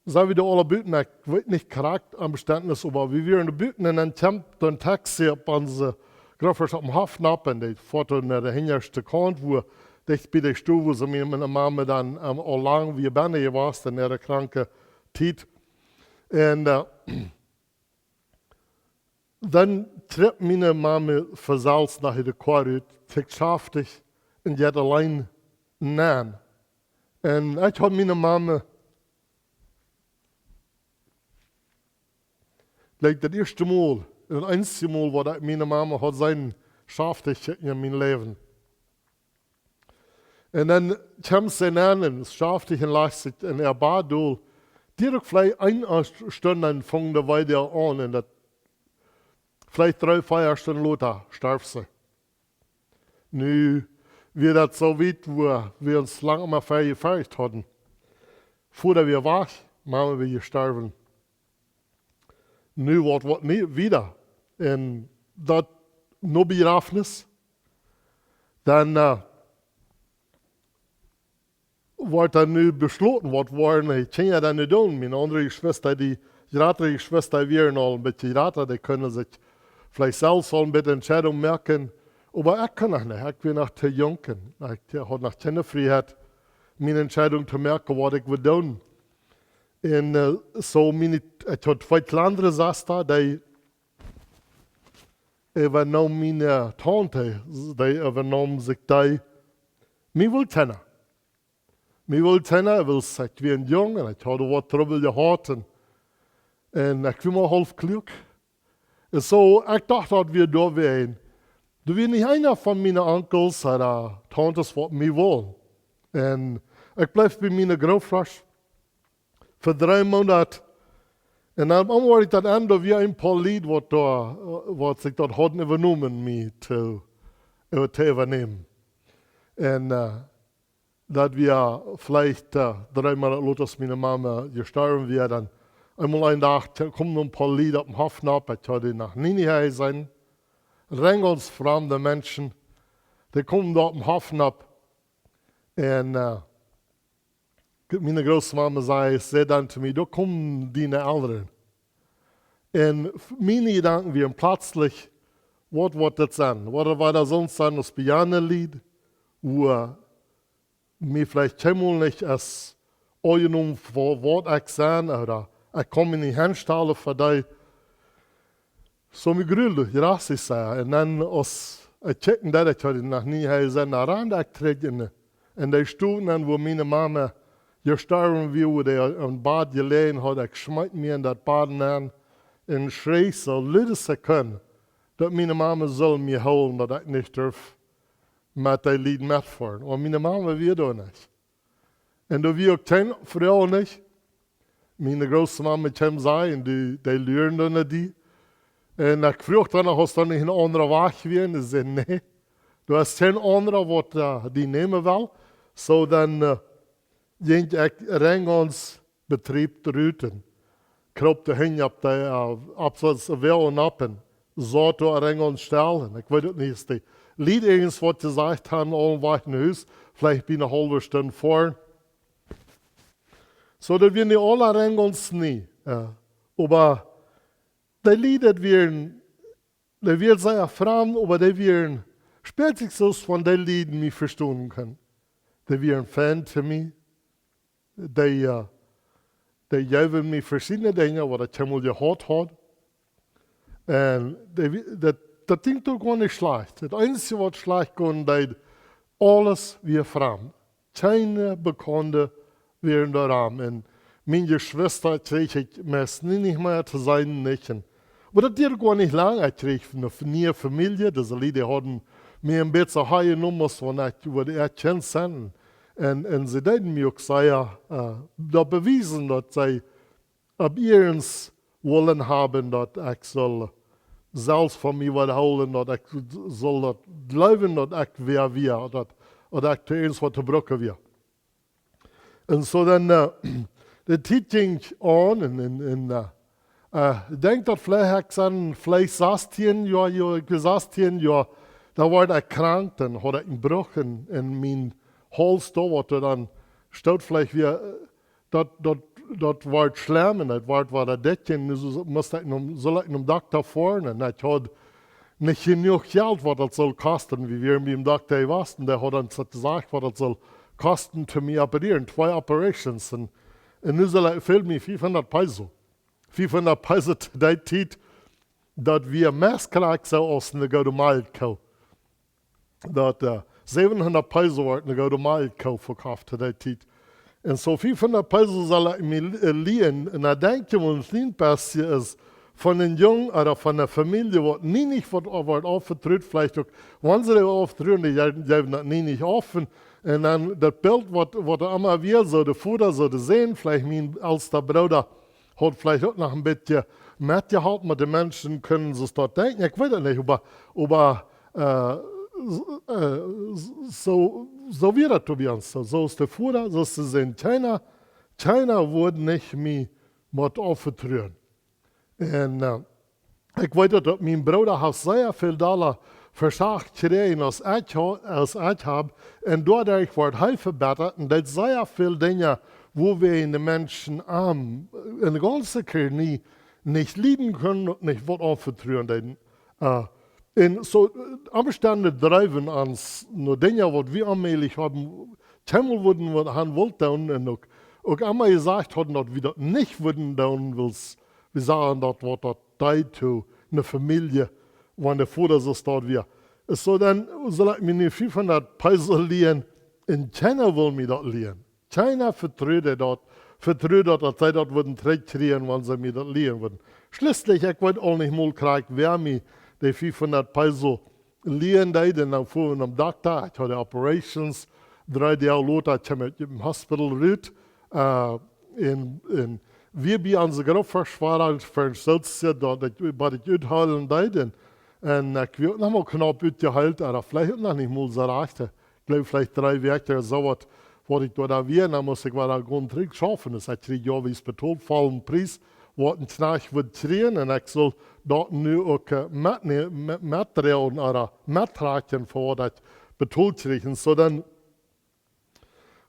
sent wie doa aula buten, ekj weet nich krakjt aum Beständnis, oba wie wieren doa buten un dan kjemt een Taxi opp onse Grootelren opp dän Hoff nopp un dee foat no de hinjaschte Kaunt, wua dicht bie de Stow, wua see miene, miene Mame dan, ähm, aul lang wia benne jewast en äare kranke Tiet. Un, äh, dan träd miene Mame von selfst no de Koa rut, kjikjt schaftich un jeit auleen nenn. Un ekj haud miene Mame, like, daut ieeschte Mol, daut eensje Mol, waut ekj miene Mame haud seenen schaftich en mien Läwen. Un dan kjemt see nenn un schaftich un lajcht sikj en äa Bad dol. Dee uk veleicht eene Stund, dan funk de Wee aun un daut veleicht dree, vea Stunden lota storf see. Nu wia daut soo wiet, wua wie ons lang emma fa jefoacht hauden. Voda wia wajch, Mame wia jestorwen. Nu woat, woat nie wieda. Un daut no Bejrafnis, dan äh, woat dan nu beschloten, waut woaren de Kjinja dan nu doonen. Miene aundre Jeschwista, dee jratre Jeschwista, wieren aul een bät jrata, dee kunnen sikj veleicht selfst aul een bät Entscheidunk moaken. Oba ekj kunn noch nich, ekj wia noch too junk un ekj haud noch kjeene Frieheit, miene Entscheidunk to moaken, waut ekj wull doonen. Un äh, soo miene, ekj haud twee kjlandre Sesta, dee äwanaum miene Taunte, dee äwanaum sikj dee, mie wull kjeena. Mie wull kjeena, wiels ekj wia een Jung un ekj haud waut Trubbel jehaut un, un ekj wia mau haulf kluak. Un soo, ekj docht, daut wia doawäajen. Doa wia nich eena von miene Onkels ooda Tauntes, waut mie wull. Un ekj bleef bie miene Grootvodasch fa dree Moonat. Un dan opp eemol wort ekj daut en, doa wia een poa Lied, waut doa, waut sikj daut hauden äwanomen, mie to, äh, to äwanämen. Un äh, daut wia veleicht äh, dree Moonat lota, aus miene Mame jestorwen wia, dan eemol een Dach kjeemen een poa Lied oppem Hoff nopp, ekj haud dee noch nie nich jeseenen. Rein gaunz framde Menschen, dee kjeemen doa oppem Hoff nopp. Un äh, miene Grootmame säd, säd dan to mie: "Doa kjeemen diene Elren." Un f-, miene Jedanken wieren plötzlich: "Waut woat daut sennen? Waut woat daut sonst sennen aus bie aundre Lied, wua mie veleicht kjeenmol nich es aunjenomen fa waut ekj sie, ooda ekj kaun mie nich aunstalen fa dee?" Soo mie grulde, jrasich sea. Un dan aus ekj kjikjen deed, ekj haud noch nie jeseenen, dan rand ekj trigj en, en dee Stow, dan wua miene Mame jestorwen wia, wua dee em Bad jeläajen haud. Ekj schmeet mie en daut Bad nenn un schreech soo lud aus ekj kunn, daut miene Mame sull mie hoolen, daut ekj nich durf met dee Lied metfoaren. Oba miene Mame wia doa nich. Un doa wia uk kjeen Fru nich. Miene Grootmame kjeem, säd: "Un dee, dee luaren doa no die." Un ekj fruach dan noch, aus doa nich een aundra Wajch wia. Un see säd: "Nä, doa es kjeen aundra, waut äh, die nämen well." Soo dan äh, jinkj ekj rein gaunz bedreeft rut un kroop doa hinjen opp dee, äh, opp soo een Wäajen nopp un saut doa rein gaunz stell. Un ekj weet uk nich, aus dee Lied irjent waut jesajcht hauden, aul wajch no Hus, veleicht bie eene haulwe Stund foaren. Soo, daut wia nich aula rein gaunz nie. Äh, oba dee Lied, daut wieren, dee wieren sea framd, oba dee wieren, spieet sikj soo aus von dee Lied mie vestonen kunnen. Dee wieren fein to mie. Dee, äh, dee jeewen mie veschiedne Dinja, waut ekj kjeenmol jehaut haud. Un dee wi-, daut, daut jinkj uk goanich schlajcht. Daut eensje, waut schlajcht kunn, daut aules wia framd. Kjeene Bekaunde wieren doa rom. Un miene Jeschwista kjrieech ekj meist nie nich mea to seenen, nich. Un, oba daut dieed goanich lang. Ekj kjrieech eene f-, niee Famielje. Dise Lied hauden mie een bät aunjenomen, aus wan ekj, wua ekj Kjint sie. Un, un see deeden mie uk sea, äh, daut bewiesen, daut see opp iernst wullen haben, daut ekj sull selfst von mie waut hoolen, daut ekj sull daut jleewen, daut ekj wäa wia, daut, daut ekj to irjent waut to brucken wia. Un soo dan, äh, de Tiet jinkj aun un, un, un äh, äh, ekj denkj, daut veleicht, ekj sie veleicht sastieen Joa, jo, ekj wia sastieen Joa, doa wort ekj krank, dan haud ekj een Bruch en, en mienen Hauls doa, waut doa dan stoot veleicht wia, äh, daut, daut, daut wort schlemm un daut wort wada dikj un nu su-, must ekj nom, sull ekj nom Dokta foaren. Un ekj haud nich jenuach Jelt, waut daut sull kosten. Wie wieren biem Dokta jewast un dee haud ons daut jesajcht, waut daut sull kosten, to mie operieren. Twee Operations. Un, un nu sull ekj, fäld mie fiefhundat Peso. Fiefhundat Peso to dee Tiet, daut wia meist krakjt soo aus eene goode Malkjkoa. Daut, äh, säwenhundat Peso wort eene goode Malkjkoa vekoft to dee Tiet. Un soo fiefhundat Peso sull ekj mie, äh, lieen. Un dan denkj ekj, wan et nich bescha es von een Jung ooda von eene Famielje, waut nie nich waut, waut aunvetrut, veleicht uk, wan see daut aunvetruen, dee je-, jeewen daut nie nich auf. Un, un dan daut Bilt, waut, waut emma wia, soo de Voda, soo de Sän, veleicht mien elsta Brooda, haud veleicht uk noch een bät metjeholpen, met de Menschen kunnen see daut denkjen. Ekj weet et nich, oba, oba, äh, s-, äh, s-, soo, soo wia daut bie ons. Soo, soo es de Voda, soo es de Sän, kjeena, kjeena wudd nich mie waut aunvetruen. Un, äh, ekj weet daut, daut mien Brooda haft sea väl dolla veschauft jekjräajen aus ekj ha-, aus ekj hab. Un doaderch wort hee vebettat un deed sea väl Dinja, wua wie de Menschen aun, enne gaunze Kolonie nich lieden kunnen un nich waut aunvetruen deeden. Äh, un soo, äh, Omstend dreewen ons no Dinja, waut wie onmäajlich hauden, kjeenmol wudden waut han wullt doonen un uk, uk emma jesajcht hauden, daut wie daut nich wudden doonen, wiels wie sagen, daut waut daut deed to eene Famielje, wan de Voda soo staut wia. Soo, dan sull ekj mie nu fiefhundat Peso lienen un kjeena wull mie daut lienen. Kjeena vetrud daut, vetrud daut, daut see daut wudden trigjkjrieen, wan see mie daut lienen wudden. Schlieslich, ekj weet aul nich mol krakjt, wäa mie de fiefhundat Peso lienen deed, un dan fua wie nom Dokta, ekj haud Operations, dree Doag lota kjeem ekj ut dem Hospital rut, äh, un, un wia bie onse Grupp veschwoaren, fa een Stootje, daut ekj, waut ekj uthoolen deed, un, un ekj wia uk noch mol knaup utjeheelt, oba veleicht uk noch nich mol soo rajcht. Ekj jleew veleicht dree Wäakj ooda soo waut, waut ekj doa, doa wia, un dan must ekj wada gonen trigj schaufen. Daut es, ekj kjrieech joawies betolt, vollen Pries, waut een Kjnajcht wudd kjrieen, un ekj sull daut nu uk, äh, metnä-, met-, metdroagen ooda mettrakjen fa waut ekj betolt kjrieech. Un soo dan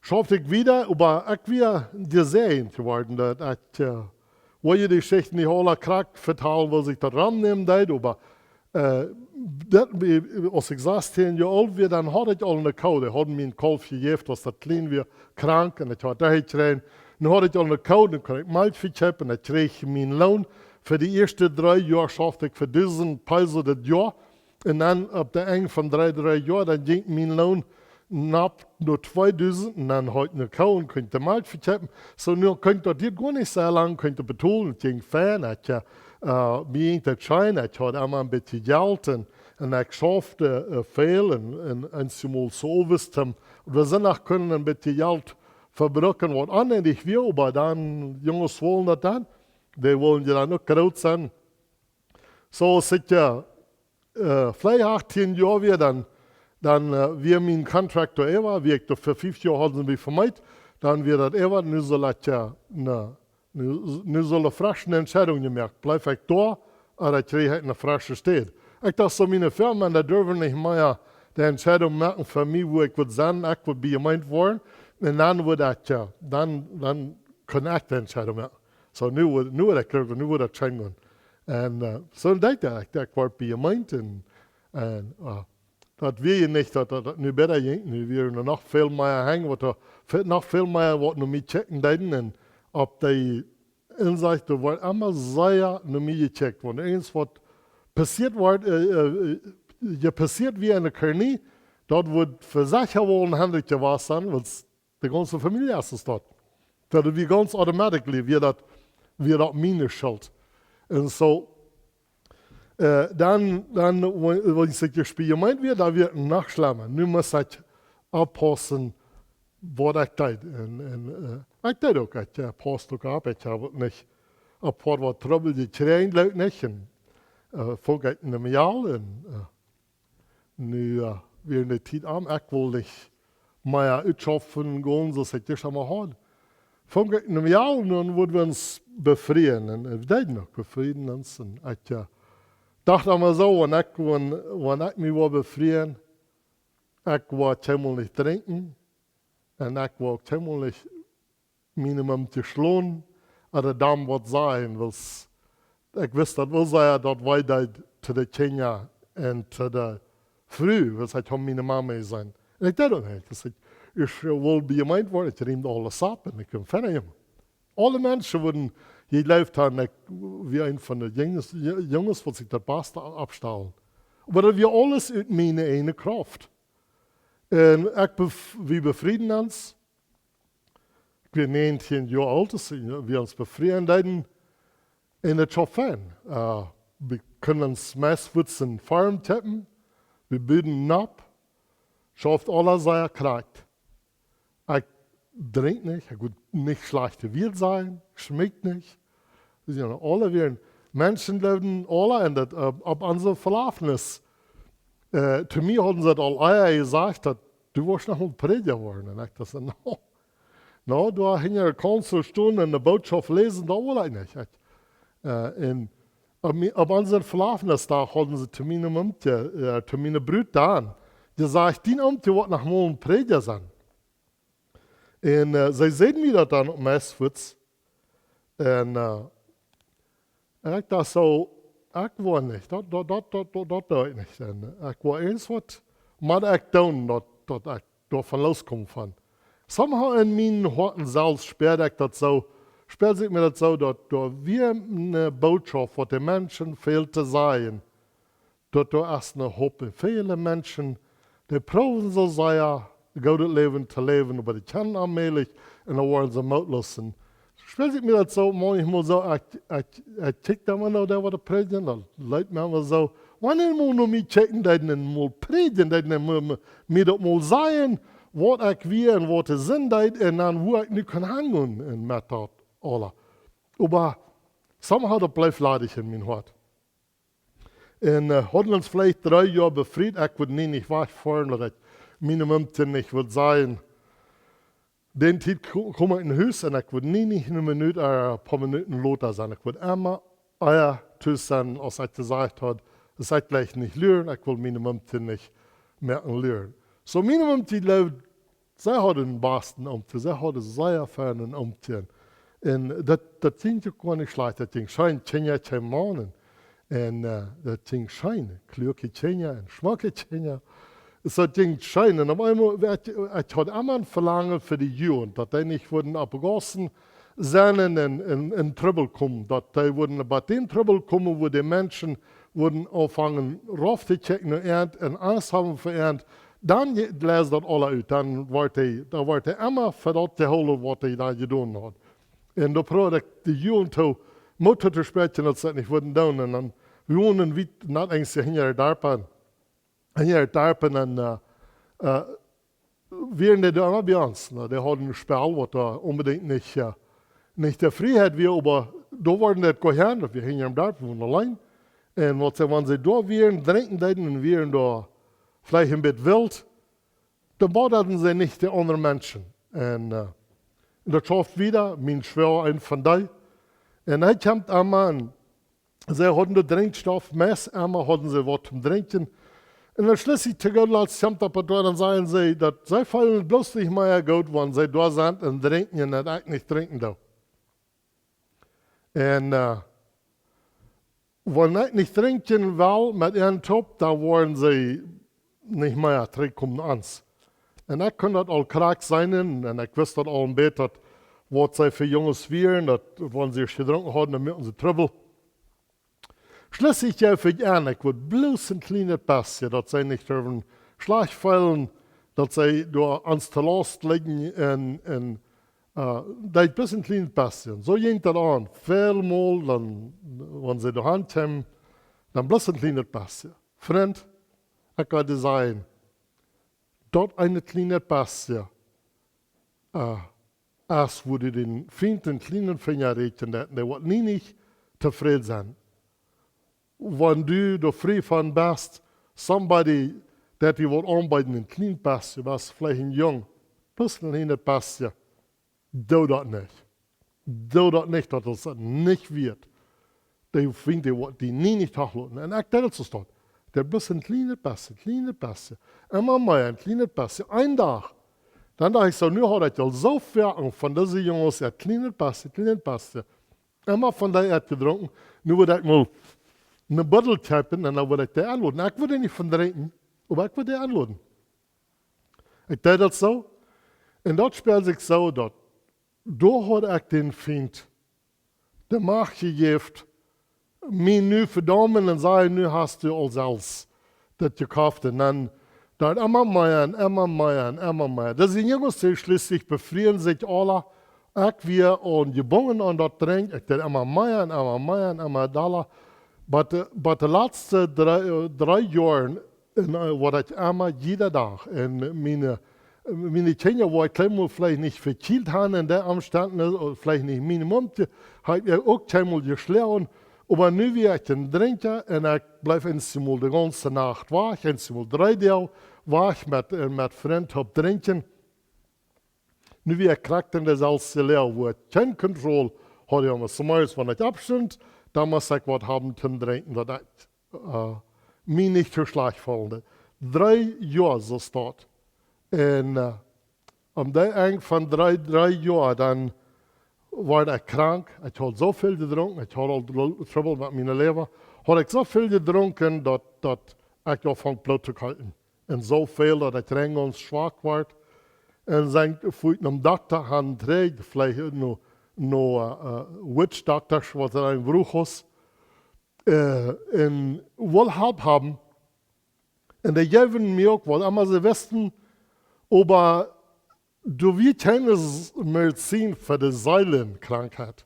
schauft ekj wieda, oba ekj wia jesäajent jeworden, daut ekj, äh, well je de Jeschicht nich aula krakjt vetalen, woo sikj daut romnämen deed, oba, äh, daut, wie, aus ekj sastieen Joa oolt wia, dan haud ekj aul eene Koo. Dee hauden mie een Kalf jejäft, aus daut kjlien wia, krank, un ekj haud daut jekjräajen. Nu haud ekj aul eene Koo, dan kunn ekj Malkj vekjeepen, un dan kjrieech ekj mienen Loon. Fa de ieeschte dree Joa schauft ekj fa dusent Peso daut Joa. Un dan opp daut Enj von dree, dree Joa, dan jinkj mien Loon nopp no tweedusent, un dan haud ekj eene Koo un kunn de Malkj vekjeepen. Soo, nu kunn ekj daut hia goanich soo lang kunn betolen, daut jinkj fein, ekj, äh, mie jinkj daut scheen, ekj haud emma een bät Jelt un, un ekj schauft, äh, väl un, un eenjemol soo owes, un wie sent noch kunnen een bät Jelt vebruken, waut aunwenjich wia, oba dan, Junges wellen daut dan, dee wellen je dan uk groot sennen. Soo aus ekj, äh, äh, veleicht achtieen Joa wia, dan, dan, äh, wia mien Contract doa äwa, wia ekj doa fa fief Joa haud see mie vemeet, dan wia daut äwa, nu sull ekj, äh, ne, nu, nu sull eene fresche Entscheidunk jemoakt. Bliew ekj doa, ooda kjrieech ekj eene fresche Städ. Ekj docht soo, miene Firma, dee durwen nich mea de Entscheidunk moaken fa mie, wua ekj wudd sennen, ekj wudd bie Jemeent woaren. Un dan wudd ekj, äh, dan, dan kunn ekj de Entscheidunk moaken. Soo, nu wudd, nu wudd ekj, nu wudd daut scheen gonen. Un, äh, soo deed ekj, ekj, ekj wort bie Jemeent un, un, äh, daut wia je nich, daut, daut, daut nu bäta jinkj, nu wieren doa noch väl mea Henj, waut doa, ve-, noch väl mea waut no mie kjikjen deeden, un opp dee Ensicht, doa wort emma sea no mie jekjikjt, wan irjent waut passieet wort, äh, äh, äh, je passieet wia enne Kolonie, daut wudd fa secha woll een Henrich jewast sennen, wiels de gaunze Famielje es doa. Daut wia gaunz automatically, wia daut, wia daut miene Schult. Un soo, äh, dan, dan, wan, wan ekj jespiet jemeent wia, dan wia daut noch schlemma. Nu must ekj oppaussen, waut ekj deed. Un, un, äh, ekj deed uk, ekj, äh, pausst uk opp, ekj hab uk nich een poa waut Trubbel jekjräajen, jleew ekj nich. Un, äh, funk ekj ne Mejal un, äh, nu, äh, wia de Tiet om, ekj wull nich mea utschaufen gonen, soo aus ekj daut emma haud. Funk ekj ne Mejal un dan wudden wie ons befrieen. Un, äh, wie deeden uk, befrieden ons. Un ekj, äh, docht emma soo, wan ekj, wan, wan ekj mie wull befrieen, ekj wull kjeenmol nich drinkjen. Un ekj wull kjeenmol nich miene Mam jeschlonen, ooda däm waut sajen, wiels ekj wist daut wull sea, daut wee daut to de Kjinja un to de Fru, wiels ekj haud miene Mame jeseenen. Un ekj deed daut nich. Ekj, ekj wull bie Jemeent woaren, ekj riemd aules opp un ekj wia een feina Jung. Aule Menschen wudden jejleeft haben, ekj wia een von de Junges, Junges, waut sikj daut baste oppstalen. Oba daut wia aules ut miene eejne Krauft. Un ekj bef-, wie befrieden ons. Ekj wia näajentieen Joa oolt, aus wie ons befrieen deeden. Un daut schauft fein. Äh, wie kunnen ons meist fuaz een Farm kjeepen. Wie buden opp. Schauft aules sea krakjt. Ekj drinkj nich, ekj wudd nich schlajchte Wieed sajen, ekj schmieekj nich. Wie sent aule wia, Menschen läwden aule un daut, äh, opp onse Velafnis. Äh, to mie hauden see daut aul ea jesajcht, daut du woascht noch een Prädja woaren. Un ekj docht soo, no, no, doa hinja de Konsol stonen un de Bootschoft läsen, daut wull ekj nich. Ekj, äh, un opp, mi- opp onsen Velafnisdach hauden see to miene Mumtje, äh, to miene Brut dan, dee säd: "Dien Omtje woat noch mol een Prädja sennen." Un äh, see säden mie daut dan opp Messwitz. Un äh, ekj docht soo, ekj woa nich, daut, daut, daut, daut, daut, daut doo ekj nich. Un ekj woa eens waut, mau ekj doo daut, daut ekj doavon loskomen von. Somehow en mien Hoat selfst speeld ekj daut soo, speeld sikj mie daut soo, daut doa wia eene Bootschoft, waut de Menschen fält to sajen. Daut doa es een Haufen, väle Menschen, dee proowen soo sea goodet Läwen to läwen, oba dee kjennen aulmäajlich un dan woaren see mootloos. Speeld sikj mie daut soo, mau ekj mol soo, ekj, ekj, ekj kjikj dan mau no dee, waut dee prädjen, daut leet mie mau soo. Wan dee mol no mie kjikjen, dee doonen mol prädjen, dee doonen mol, mie, mie daut mol sajen, waut ekj wia un waut de Sind deed, un dan woo ekj nu kaun hangonen un met daut aula. Oba somehow daut bleef ladich en mien Hoat. Un äh, hauden ons veleicht dree Joa befriet, ekj wudd nie nich wajchfoaren, daut ekj miene Mumtje nich wudd sajen. Dän Tiet ko- kom ekj en Hus un ekj wudd nie nich eene Minut, äh, een poa Minuten lota sennen. Ekj wudd emma ea tus sennen, aus ekj jesajcht haud, daut ekj jlikj nich luren, ekj wull miene Mumtje nich moaken luren. Soo miene Mumtje leewd, see haud een basten Omtje, see haud een sea feinen Omtje. Un daut, daut jinkj uk goa nich schlajcht, daut jinkj scheen, Kjinja kjeemen. Un äh, daut jinkj scheen, kluake Kjinja un schmocke Kjinja. Soo daut jinkj scheen. Un opp eemol, ekj, ekj haud emma een Velangen fa de Jugent, daut dee nich wudden oppjegossen sennen un en, en, en Trubbel komen. Daut dee wudden bie dän Trubbel komen, wua de Menschen wudden aunfangen rauf to kjikjen no an un Angst haben fa an. Dan je- läs daut aula ut. Dan woat dee, dan woat dee emma fa daut jehoolen, waut dee dan jedonen haud. Un doa proowd ekj de Jugent to, Moot to spräakjen, daut see daut nich wudden doonen. Un dan, wie wonden wiet, nat enjens hinja de Darpa, hinja de Darpa un äh, äh, wieren dee doa emma bie ons. Nu, dee hauden een Spell, waut doa onbedinjt nich, äh, nich de Frieheit wia, oba doa worden dee goa han, daut wia hinja em Darp, wie wonden auleen. Un waut see, wan see doa wieren, drinkjen deeden un wieren doa veleicht een bät wilt, dan boaderden see nich de aundre Menschen. Un äh, daut schauft wieda, mien Schwoaga, eena von dee. Un hee kjemt aun, un see hauden de Drinkstoff, meist emma hauden see waut toom drinkjen. Un dan schlieslich to goot latst kjemt opp daut doa, dan sajen see, daut see feelen bloos nich mea goot, wan see doa sent un drinkjen un ekj nich drinkjen doo. Un äh, wan ekj nich drinkjen well met an toop, dan woaren see nich mea trigjkomen no ons. Un ekj kunn daut aul krakjt seenen un ekj wist daut aul een bät, waut see fa Junges wieren, daut wan see jedrunken hauden, dan muaken see Trubbel. Schlieslich jeef ekj en, ekj wull bloos een kjlienet bät, daut see nich durwen schlajcht feelen, daut see doa ons to Laust lijen un, un äh, daut bloos een kjlienet bät. Soo jinkj daut aun. Väl mol dan, wan see doa han kjeemen, dan bloos een kjlienet bät. Frint, ekj wull die sajen, daut een kjlienet bät, äh, es, wua du dän Fient dän kjlienen Finja räakjen deist, dee woat nie nich tofräd sennen. Wan du doa frie von best, somebody, daut die woat aunbeeden, een kjlienet bät, du best veleicht een Jung, bloos een kjlienet bät, doo daut nich. Doo daut nich, daut es daut nich wieet. Dee Fient, dee woat die nie nich toloten. Un ekj deed daut soo. Daut bloos een kjlienet bät, kjlienet bät. Emma mea, een kjlienet bät. Een Dach, dan docht ekj soo, nu haud ekj aul soo väl von dise Junges, een kjlienet bät, kjlienet bät. Emma von dee haud ekj jedrunken. Nu wull ekj mol eene Buddel kjeepen un dan wull ekj dee enloden. Ekj wull dee nich von drinkjen, oba ekj wull dee enloden. Ekj deed daut soo. Un daut speeld sikj soo, daut doa haud ekj dän Fient de Macht jejäft, mie nu vedaumen un sajen, nu hast du aul selfst daut jekoft. Un dan, dan emma mea un emma mea un emma mea. Dise Junges, dee schlieslich befrieen sikj aula. Ekj wia aunjebungen aun daut Drinkjen. Ekj deed emma mea un emma mea un emma dolla. Oba de, oba de latste dree, dree Joaren, un äh, waut ekj emma jieda Dach. Un miene, miene Kjinja, wua ekj kjlien wia, veleicht nich vekjielt haud en dee Omstend, ooda veleicht nich miene Mumtje, haud ekj uk kjeenmol jeschloagen. Oba nu wia ekj een Drinkja un ekj bleef eensjemol de gaunze Nacht wajch, eensjemol dree Doag wajch met, äh, met Frind toop drinkjen. Nu wia ekj krakjt en deeselwje Loag, wua ekj kjeen Kontroll haud, jo, mau zemorjes, wan ekj oppstunt, dan must ekj waut haben toom drinkjen, daut ekj, äh, mie nich too schlajcht feelen deed. Dree Joa soo stoakj. Un, äh, aum Enj von dree, dree Joa, dan wort ekj krank. Ekj haud soo väl jedrunken, ekj haud aul Tru-, Trubbel met miene Leewa. Haud ekj soo väl jedrunken, daut, daut ekj aunfunk Bloot to kolkjen. Un soo väl, daut ekj rein gaunz schwak wort. Un sie ekj nom Dokta han trigj, veleicht no, no, äh, äh, witch doctors, waut et eenen Bruch haud. Äh, un wull Help haben. Un dee jeewen mie uk waut emma see wisten, oba doa wia kjeene S-, Medizin fa de Seelenkrankheit.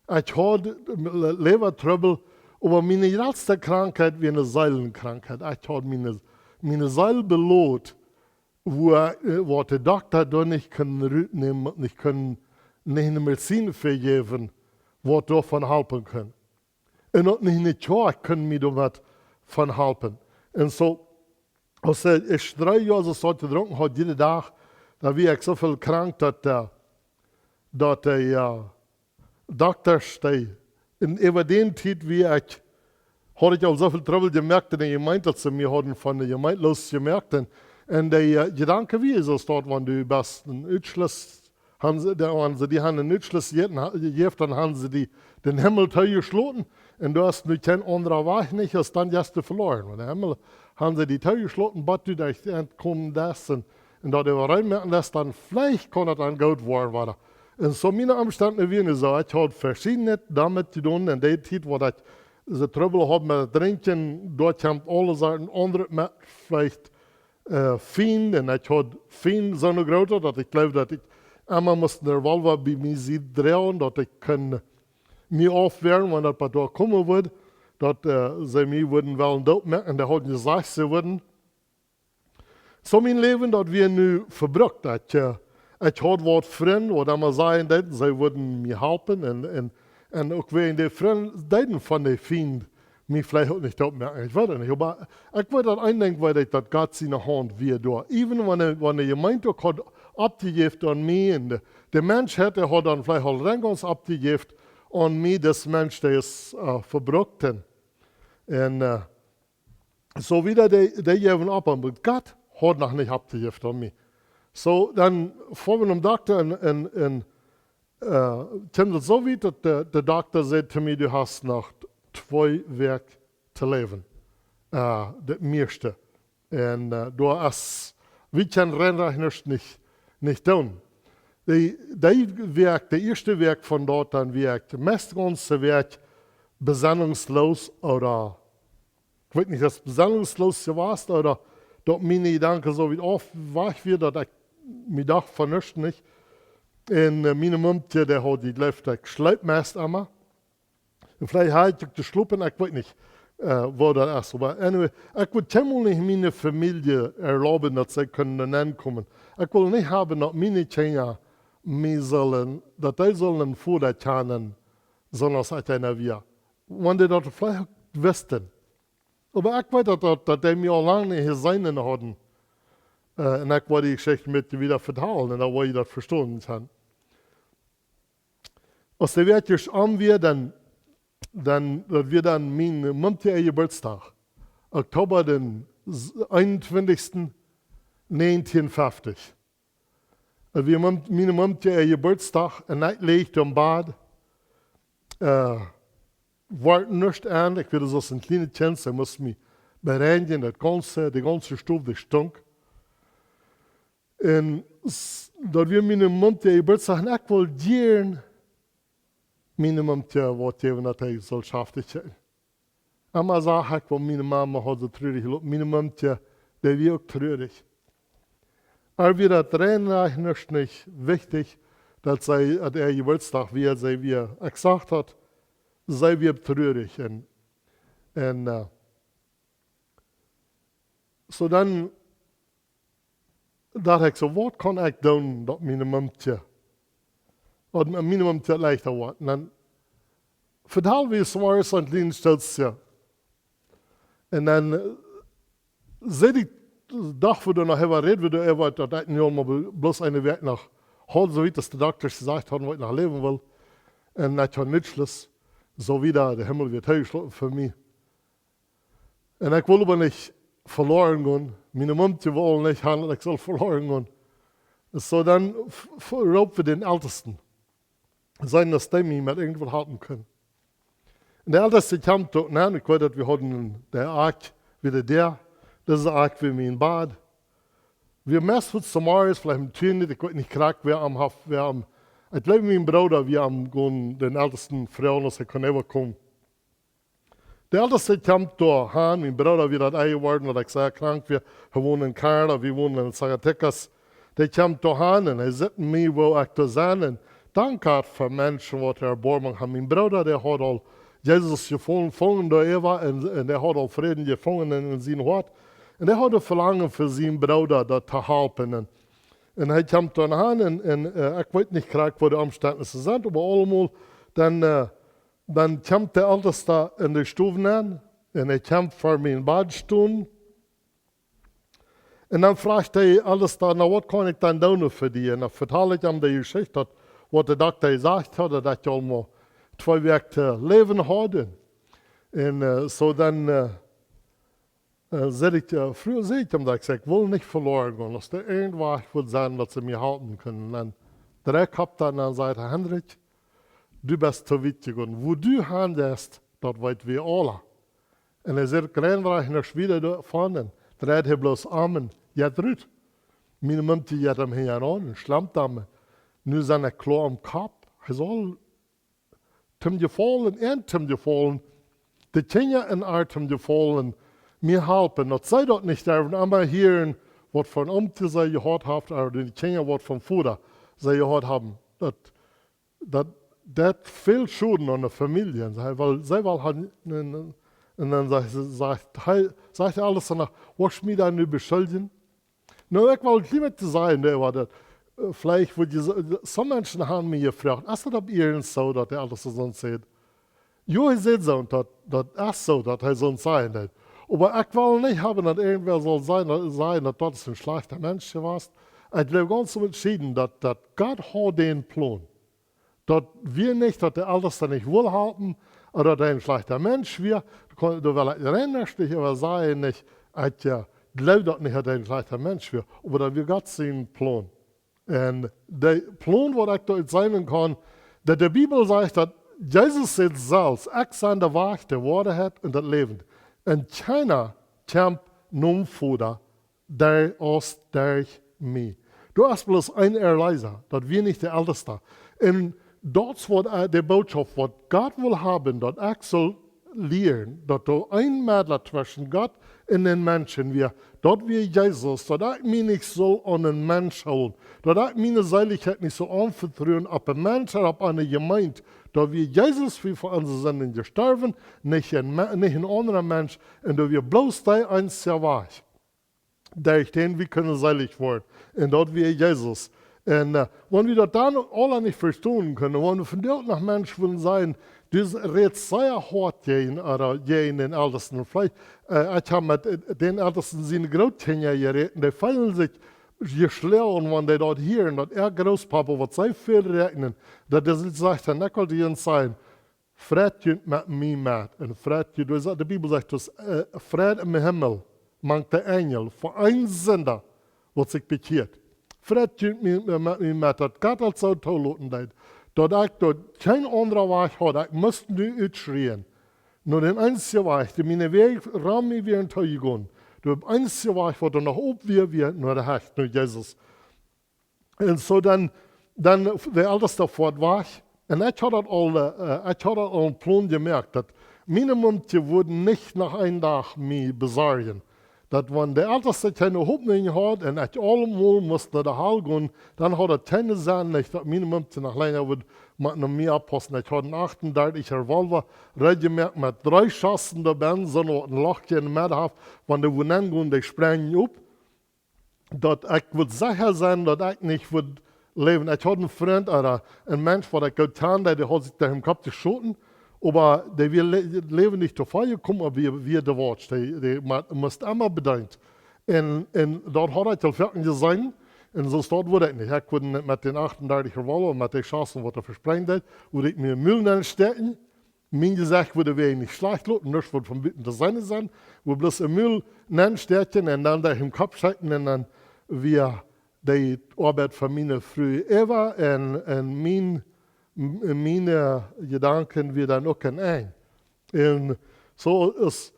Ekj haud Le-, Leewa Trubbel, oba miene jratste Krankheit wia eene Seelenkrankheit. Ekj haud miene, miene Seel belot, wua, äh, waut de Dokta doa nich kunn rutnämen, nich kunn, nich eene Medizin fa jäwen, waut doavon halpen kunn. Un uk nich, nich Kjoakj kunn mie doa waut von halpen. Un soo, aus ekj, ekj dree Joa soo stoakj jedrunken haud, jieda Dach, dan wia ekj soo väl krank, daut, äh, daut de, äh, Doktasch, dee, un äwa dän Tiet wia ekj, haud ekj aul soo väl Trubbel jemoakt en de Jemeent, daut see mie hauden von de Jemeent loosjemoakt. Un, un de, äh, Jedanke wia soo stoakj, wan du best een Utschluss, han see, de, wan see die han een Utschluss jejäft, dan han see die dän Himmel toojeschloten. Un du hast nu kjeen aundra Wajch nich, aus dan jeist du veloaren. Wan de Himmel han see die toojeschloten, bat du doa entkomen deist un, un daut äwa rein moaken deist, dan veleicht kaun daut dan goot woaren wada. Un soo miene Omstend wieren soo, ekj haud veschiednet doamet to doonen, en dee Tiet, waut ekj soo Trubbel haud met drinkjen, doa kjemt aule Sachen aundre met veleicht, äh, Fiend, un ekj haud Fiend soo een groota, daut ekj jleew, daut ekj emma must een Revolva bie mie droagen, daut ekj kunn mie aufwäaren, wan daut waut doa komen wudd, daut, äh, see mie wudden wellen dootmoaken, un dee hauden jesajcht, see wudden. Soo mien Läwen, daut wia nu vebrukt. Ekj, äh, ekj haud waut Frind, waut emma sajen deeden, see wudden mie halpen. Un, un, un uk wäajen de Frind deeden von de Fiend mie veleicht uk nich dootmoaken. Ekj weet et nich, oba ekj weet daut een Dinkj, weet ekj, daut Gott siene Haunt wia doa. Even wan de, wan de Jemeent uk haud oppjejäft aun mie un de, de Mensch haud, dee haud dan veleicht aul rein gaunz oppjejäft aun mie, dis Mensch, dee es, äh, vebrukt. Un, äh, soo wieda dee, dee jeewen opp, oba Gott haud noch nich oppjejäft aun mie. Soo, dan foa wie nom Dokta un, un, un, äh, kjeem daut soo wiet, daut de, de Dokta säd to mie: "Du hast noch twee Wäakj to läwen. Äh, daut mieeschte. Un, äh, du hast, wie kjennen rein rajcht nuscht nich, nich doonen." Dee, dee Wäakj, de ieeschte Wäakj von daut, dan wia ekj de mieeschte gaunze Wäakj besennungsloos ooda ekj weet nich, daut besennungsloos jewast ooda daut miene Jedanken soo wiet auf, wajch wia, daut ekj mie docht von nuscht nich. Un, äh, miene Mumkje, dee haud jejleeft, ekj schleep meist emma. Un veleicht haud ekj uk jeschlopen, ekj weet nich, äh, woo daut es. Oba anyway, ekj wull kjeenmol nich miene Famielje erlauben, daut see kunnen nenkomen. Ekj wull nich haben, daut miene Kjinja mie sullen, daut dee sullen een Voda kjanen, soo aus ekj eena wia. Wan dee daut veleicht uk wisten. Oba ekj weet daut, daut, daut dee mie aul lang nich jeseenen hauden. Äh, un ekj wull dee Jeschicht met die wieda vetalen un dan wudd jie daut vestonen kjennen. Aus de Wäakj ieescht om wia, dan, dan, daut wia dan mien Mumkje äa Jeburtsdach. Oktoba dän s-, eenuntwintichsten, näajentieen feftich. Et wia Mum-, miene Mumkje äa Jeburtsdach un ekj leech em Bad. Äh, wort nuscht aun, ekj wia soo aus een kjlienet Kjint, see must mie bereinjen, daut gaunze, de gaunze Stow, dee stunk. Un s-, daut wia miene Mumkje äa Jeburtsdach un ekj wull jieren miene Mumkje waut jäwen, daut see sull schaftich kjrieen. Emma sach ekj, woo miene Mama haud soo trurich jeloten. Miene Mumkje, dee wia uk trurich. Oba wia daut rein rajcht nuscht nich wichtich, daut see, daut äa Jeburtsdach wia, see wia, ekj sach daut, see wia trurich. Un, un, äh, soo dan docht ekj soo: "Waut kaun ekj doonen, daut miene Mumkje, daut miene Mumkje leichta woat?" Un dan vetal wie soo aus een kjlienet Stootje. Un dan, äh, säd ekj, docht wie doa noch äwa, räd wie doa äwa, daut ekj nu aul mau bl-, bloos eene Wäakj noch haud, soo wiet aus de Doktasch jesajcht hauden, woo ekj noch läwen wull. Un ekj haud nuscht. Soo wia de Himmel wia toojeschloten fa mie. Un ekj wull oba nich veloaren gonen. Miene Mumkje wull nich han daut ekj sull veloaren gonen. Soo dan f- f- roopen wie dän Eltesten. Seenen daut dee mie met irjentwaut halpen kunnen. Un de Elteste kjeem doa nenn, ekj weet daut wie hauden de Akj wia doa, dise Akj wia mien Bad. Wie meist fuaz zemorjes, veleicht om tieen, ekj weet nich krakjt wäa am haft, wäa am, ekj jleew mien Brooda wia am gonen dän Eltesten froagen aus hee kunn äwakomen. De Elteste kjemt doa han, mien Brooda wia daut enjeworden daut ekj sea krank wia, hee wond en Canada, wie wonden en Zacatecas. Dee kjemt doa han un hee sitt mie woo ekj doa sie un dankt Gott fa Menschen waut Erboarmunk han. Mien Brooda, dee haud aul Jesus jefungen, fungen doa äwa un, un dee haud aul Fräd jefungen en, en sien Hoat. Un dee haud een Velangen fa sien Brooda daut to halpen. Un, un hee kjemt doa han un, un äh, ekj weet nich krakjt woo de Omstendnisse sent, oba aulemol, dan, äh, dan kjemt de Eltesta en de Stow nenn un hee kjemt ver mien Bad stonen. Un dan fruach de Eltesta: "Na, waut kaun ekj dan doonen fa die?" Un dan vetal ekj am de Jeschicht, daut waut de Dokta jesajcht haud, daut ekj aul mau twee Wäakj to läwen haud. Un äh, soo dan äh, äh, säd ekj, äh, fru- säd ekj am daut, ekj säd: "Ekj wull nich veloaren gonen, aus doa irjentwaut wudd sennen daut see mie halpen kunnen." Un dan dreid ekj dan un säd: "Hendrik, du best too wiet jegonen. Woo du handelst, daut weet wie aula." Un hee säd, kjlien wia hee noch wieda doavon un dreid hee bloos om un jeit rut. Miene Mumkje jeit am hinjaraun un schlemt am. Nu sent ekj kloa aum Kopp. Hee saul toom Jefaulen un toom Jefaulen de Kjinja un ar toom Jefaulen mie halpen. Daut see daut nich derwen emma hieren, waut fa een Omkje see jehaut haft, ooda de Kjinja waut fa een Voda see jehaut haben. Daut, daut deit väl Schoden aun de Famielje. Un see well, see well han, un, un dan sajcht, sajcht hee, sajcht Eltesta noch: "Woascht mie dan nu beschuldjen?" Nu, ekj well kjlien waut to sajen, nä, waut daut, äh, veleicht wudd je soo, soo Menschen han mie jefroacht: "Es daut opp Iernst soo, daut de Eltesta soont sajcht?" Jo, hee sajcht soo, daut, daut es soo, daut hee soont sajen deed. Oba ekj well nich haben, daut irjentwäa saul sajen, daut, sajen, daut daut es een schlajchta Mensch jewast. Ekj jleew gaunz betschieden, daut, daut Gott haud dän Plon. Daut wia nich, daut de Eltesta nich wull halpen, ooda daut hee een schlajchta Mensch wia. Doa kaun, doa well ekj rein nich äwa sajen, nich, ekj, äh, jleew daut nich, daut hee een schlajchta Mensch wia, oba daut wia Gott sien Plon. Un de Plon, waut ekj doa seenen kaun, daut de Bibel sajcht, daut Jesus sajcht selfst: "Ekj sie de Wajch, de Woarheit un daut Läwen. Un kjeena kjemt nom Voda, dee aus derch mie." Doa es bloos een Erleesa, daut wia nich de Eltesta. Un daut es waut, äh, de Bootschoft, waut Gott wull haben, daut ekj saul lieren, daut doa een Medla tweschen Gott un dän Menschen wia. Daut wia Jesus, daut ekj mie nich saul aun een Mensch hoolen, daut ekj miene Seelichkjeit nich saul aunvetruen opp een Mensch ooda opp eene Jemeent. Daut wia Jesus, wia fa onse Sinden jestorwen, nich een Me-, nich een aundra Mensch. Un daut wia bloos dee eensja Wajch, derch dän wie kunnen seelich woaren. Un daut wia Jesus. Un äh, wan wie daut dan aula nich vestonen kunnen, wan wie vondoag noch Menschen wudden sajen: "Du rätst sea hoat jäajen, ooda jäajen dän Eltesten." Veleicht, äh, ekj hab met, äh, dän Eltesten siene Grootkjinja jerät, un dee feelen sikj jeschloagen, wan dee daut hieren, daut äa Grootpapa, waut see väl räakjnen, daut dee sajcht: "Dan ekj well die eent sajen, freit junt met mie met." Un freit junt, de Bibel sajcht daut, äh, Fräd em Himmel mank de Enjel, fa een Sinda, waut sikj bekjieet. Freit junt met mie, met mie met, daut Gott daut soo toloten deed, daut ekj doa kjeen aundra Wajch haud, ekj must nu utschrieen. No dän eensjen Wajch, dee miene Wäaj rom mie wieren toojegonen. Dee eensje Wajch, waut doa noch op wia, wia no de Hecht, no Jesus. Un soo dan, dan de Eltesta foat wajch. Un ekj haud daut aul, äh, ekj haud daut aul een Plon jemoakt, daut miene Mumkje wudd nich noch een Dach mie besorjen. Daut wan de Eltesta kjeene Hopninj haud un ekj aulemol must no de Hal gonen, dan haud daut kjeene Senn nich, daut miene Mumkje noch lenja wudd motten opp mie oppaussen. Ekj haud een achtundartich Revolva reed jemoakt met dree Schossen doabennen, soo daut een Loch en de Medd haft, wan dee wudden aungonen, dee sprenjen opp. Daut ekj wull secha sennen, daut ekj nich wull läwen. Ekj haud een Frint, ooda een Mensch, waut ekj goot kjand, dee haud sikj derch dän Kopp jeschoten, oba dee wia lä-, läwendich to Foll jekomen, oba wia, wia de Wautsch. Dee, dee ma-, must emma bedeent. Un, un daut haud ekj aul foaken jeseenen. Un soo staut wudd ekj nich. Ekj wudd met dän achtundartich Revolva, met dee Schossen, waut hee vesprenjen deed, wudd ekj mie em Mul nenstäakjen. Mien Jesecht wudd wie nich schlajcht loten, nuscht waut von buten to seenen es, wudd bloos em Mul nenstäakjen un dan derch dän Kopp schekjen un dan wia de Oabeit von miene Fru äwa un, un mien, m-, miene Jedanken wia dan uk een Enj. Un soo es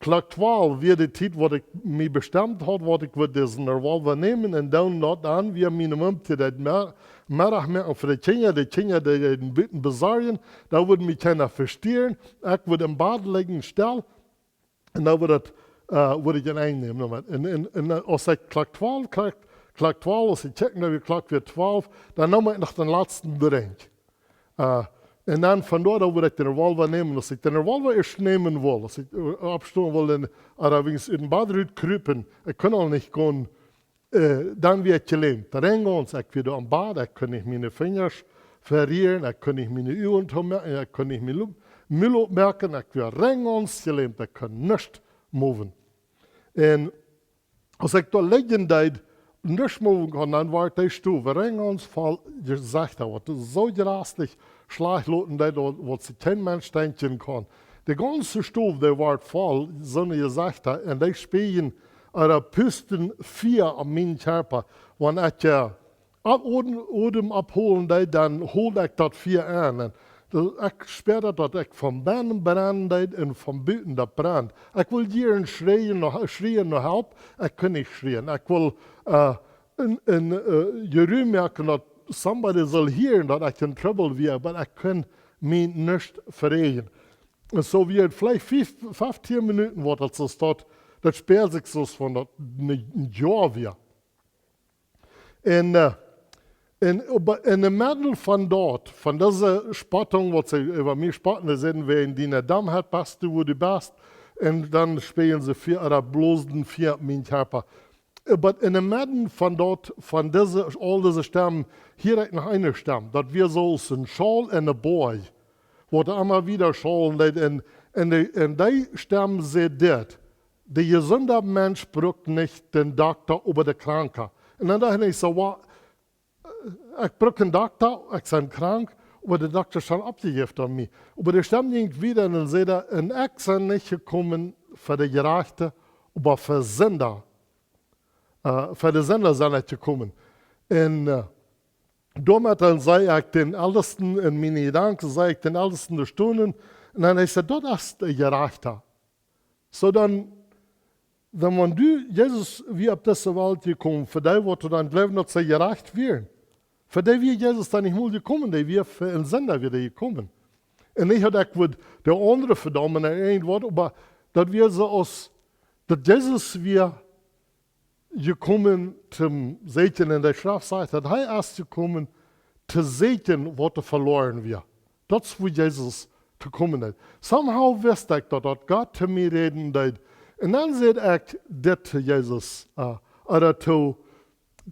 Klock twalf wia de Tiet waut ekj mie bestemt haud, waut ekj wudd disen Revolver nämen un dan daut dan wia miene Mom dee daut Me-, Meddach moaken fa de Kjinja, de Kjinja dee deeden buten besorjen, dan wudd mie kjeena vestieren, ekj wudd em Bad lijen stell, un dan wudd daut, äh, wudd ekj een Enj nämen doamet. Un, un, un, äh, aus ekj Klock twalf, Klock, Klock twalf, aus ekj checken, dan wia Klock wia twalf, dan neem ekj noch dän latsten Drink. Äh, un dan von doa, dan wudd ekj dän Revolver nämen. Aus ekj dän Revolver ieescht nämen wull, aus ekj, äh, oppstonen wull un, äh, wiens ut dän Bad rutkrupen, ekj kunn aul nich gonen, äh, dan wia ekj jelämt. Rein gaunz, ekj wia doa em Bad, ekj kunn nich miene Finjasch verieren, ekj kunn nich miene Uagen toomoaken, ekj kunn nich mien Lu-, Mul oppmoaken, ekj wia rein gaunz jelämt, ekj kunn nuscht moven. Un aus ekj doa lijen deed, nuscht moven kunn, dan wort de Stow rein gaunz voll Jesechta, waut soo jraslich schlajcht loten deed, waut, waut sikj kjeen Mensch denkjen kunn. De gaunze Stow, dee wort voll soone Jesechta, un dee spieejlen, äh, pusten Fia aun mienen Kjarpa. Wan ekj, äh, Odem, Odem opphoolen deed, dan hold ekj daut Fia aun. Un daut, ekj spieed daut, daut ekj von bennen brennen deed un von buten daut brand. Ekj wull jieren schrieen no, schrieen no Help, ekj kunn nich schrieen. Ekj wull, äh, een, een, äh, Jeru moaken, daut somebody sull hieren, daut ekj en Trouble wia, oba ekj kunn mie nich veräjen. Un soo wia et veleicht fief, fieftieen Minuten, waut daut soo steit, daut spieed sikj soo aus wan daut een, een Joa wia. Un, äh, un, oba en de Medden von daut, von dise Spottunk, waut see äwa mie spotten, see säden, wäa en diene Dommheit best du, wua du best, un dan spieejlen see Fia, ooda bloosden Fia opp mienen Kjarpa. Oba en de Medden von daut, von dise, aul dise Stemmen, hieed ekj noch eene Stemm. Daut wia soo aus een Schaul en de Boaj, waut emma wada schaulen deed, un, un de, un dee Stemm säd dit: De jesunda Mensch brukt nich dän Dokta, oba de Kranka. Un dan docht ekj soo, wa-, ekj bruk een Dokta, ekj sie krank, oba de Dokta es aul oppjejäft aun mie. Oba de Stemm jinkj wada un säd: Un ekj sie nich jekomen fa de Jerajchte, oba fa Sinda. Äh, fa de Sinda sie ekj jekomen. Un, äh, doamet dan säd ekj dän Eltesten, en miene Jedanken säd ekj dän Eltesten doa stonen, un dan hee säd: Daut es de Jerajchta. Soo dan, dan wan du, Jesus wia opp dise Welt jekomen, fa dee waut dan jleewen, daut see jerajcht wieren. Fa dee wia Jesus dan nich mol jekomen, dee wia fa een Sinda wia dee jekomen. Un nich daut ekj wudd de aundre vedaumen ooda irjent waut, oba daut wia soo aus, daut Jesus wia jekomen toom säkjen. Un de Schreft sajcht, daut hee es jekomen to säkjen, waut veloaren wia. Daut es, wua Jesus to komen deed. Somehow wist ekj daut, daut Gott to mie räden deed. Un dan säd ekj dit to Jesus, äh, ooda to,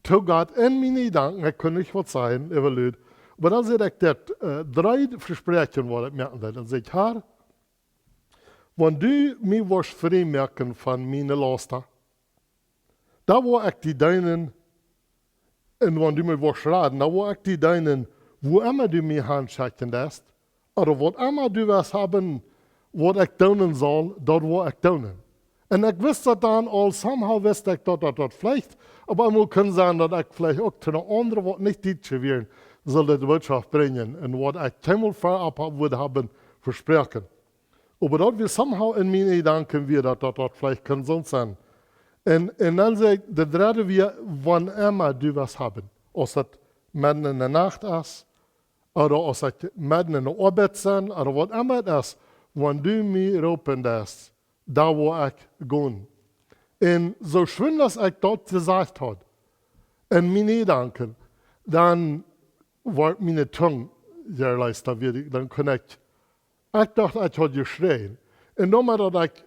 to Gott en miene Jedanken, ekj kunn nich waut sajen, äwalud. Oba dan säd ekj dit, äh, dree Vespräakjen, waut ekj moaken deed. Dan säd ekj: Herr, wan du mie woascht frie moaken von miene Lausta, dan woa ekj die deenen, un wan du mie woascht raden, dan woa ekj die deenen, wua emma du mie hanschekjen deist, ooda waut emma du woascht haben, waut ekj doonen saul, daut woa ekj doonen. Un ekj wist daut dan aul, somehow wist ekj daut, daut, daut veleicht, oba eemol kunn sennen, daut ekj veleicht uk to een aundra, waut nich Dietsche wieren, sull de Bootschoft brinjen, un waut ekj kjeenmol ver opp wudd haben vesproaken. Oba daut wia somehow en miene Jedanken wia, daut, daut, daut veleicht kunn soo sennen. Un, un dan säd ekj, de dredde wia, wan emma du woascht haben. Aus daut medden en de Nacht es, ooda aus ekj medden en de Oabeit sie, ooda waut emma et es, wan du mie roopen deist, dan woa ekj gonen. Un soo schwind aus ekj daut jesajcht haud, en miene Jedanken, dan wort miene Tung jeläst, dan wia ekj, dan kunn ekj Ekj docht, ekj haud jeschräajen. Un doamet daut ekj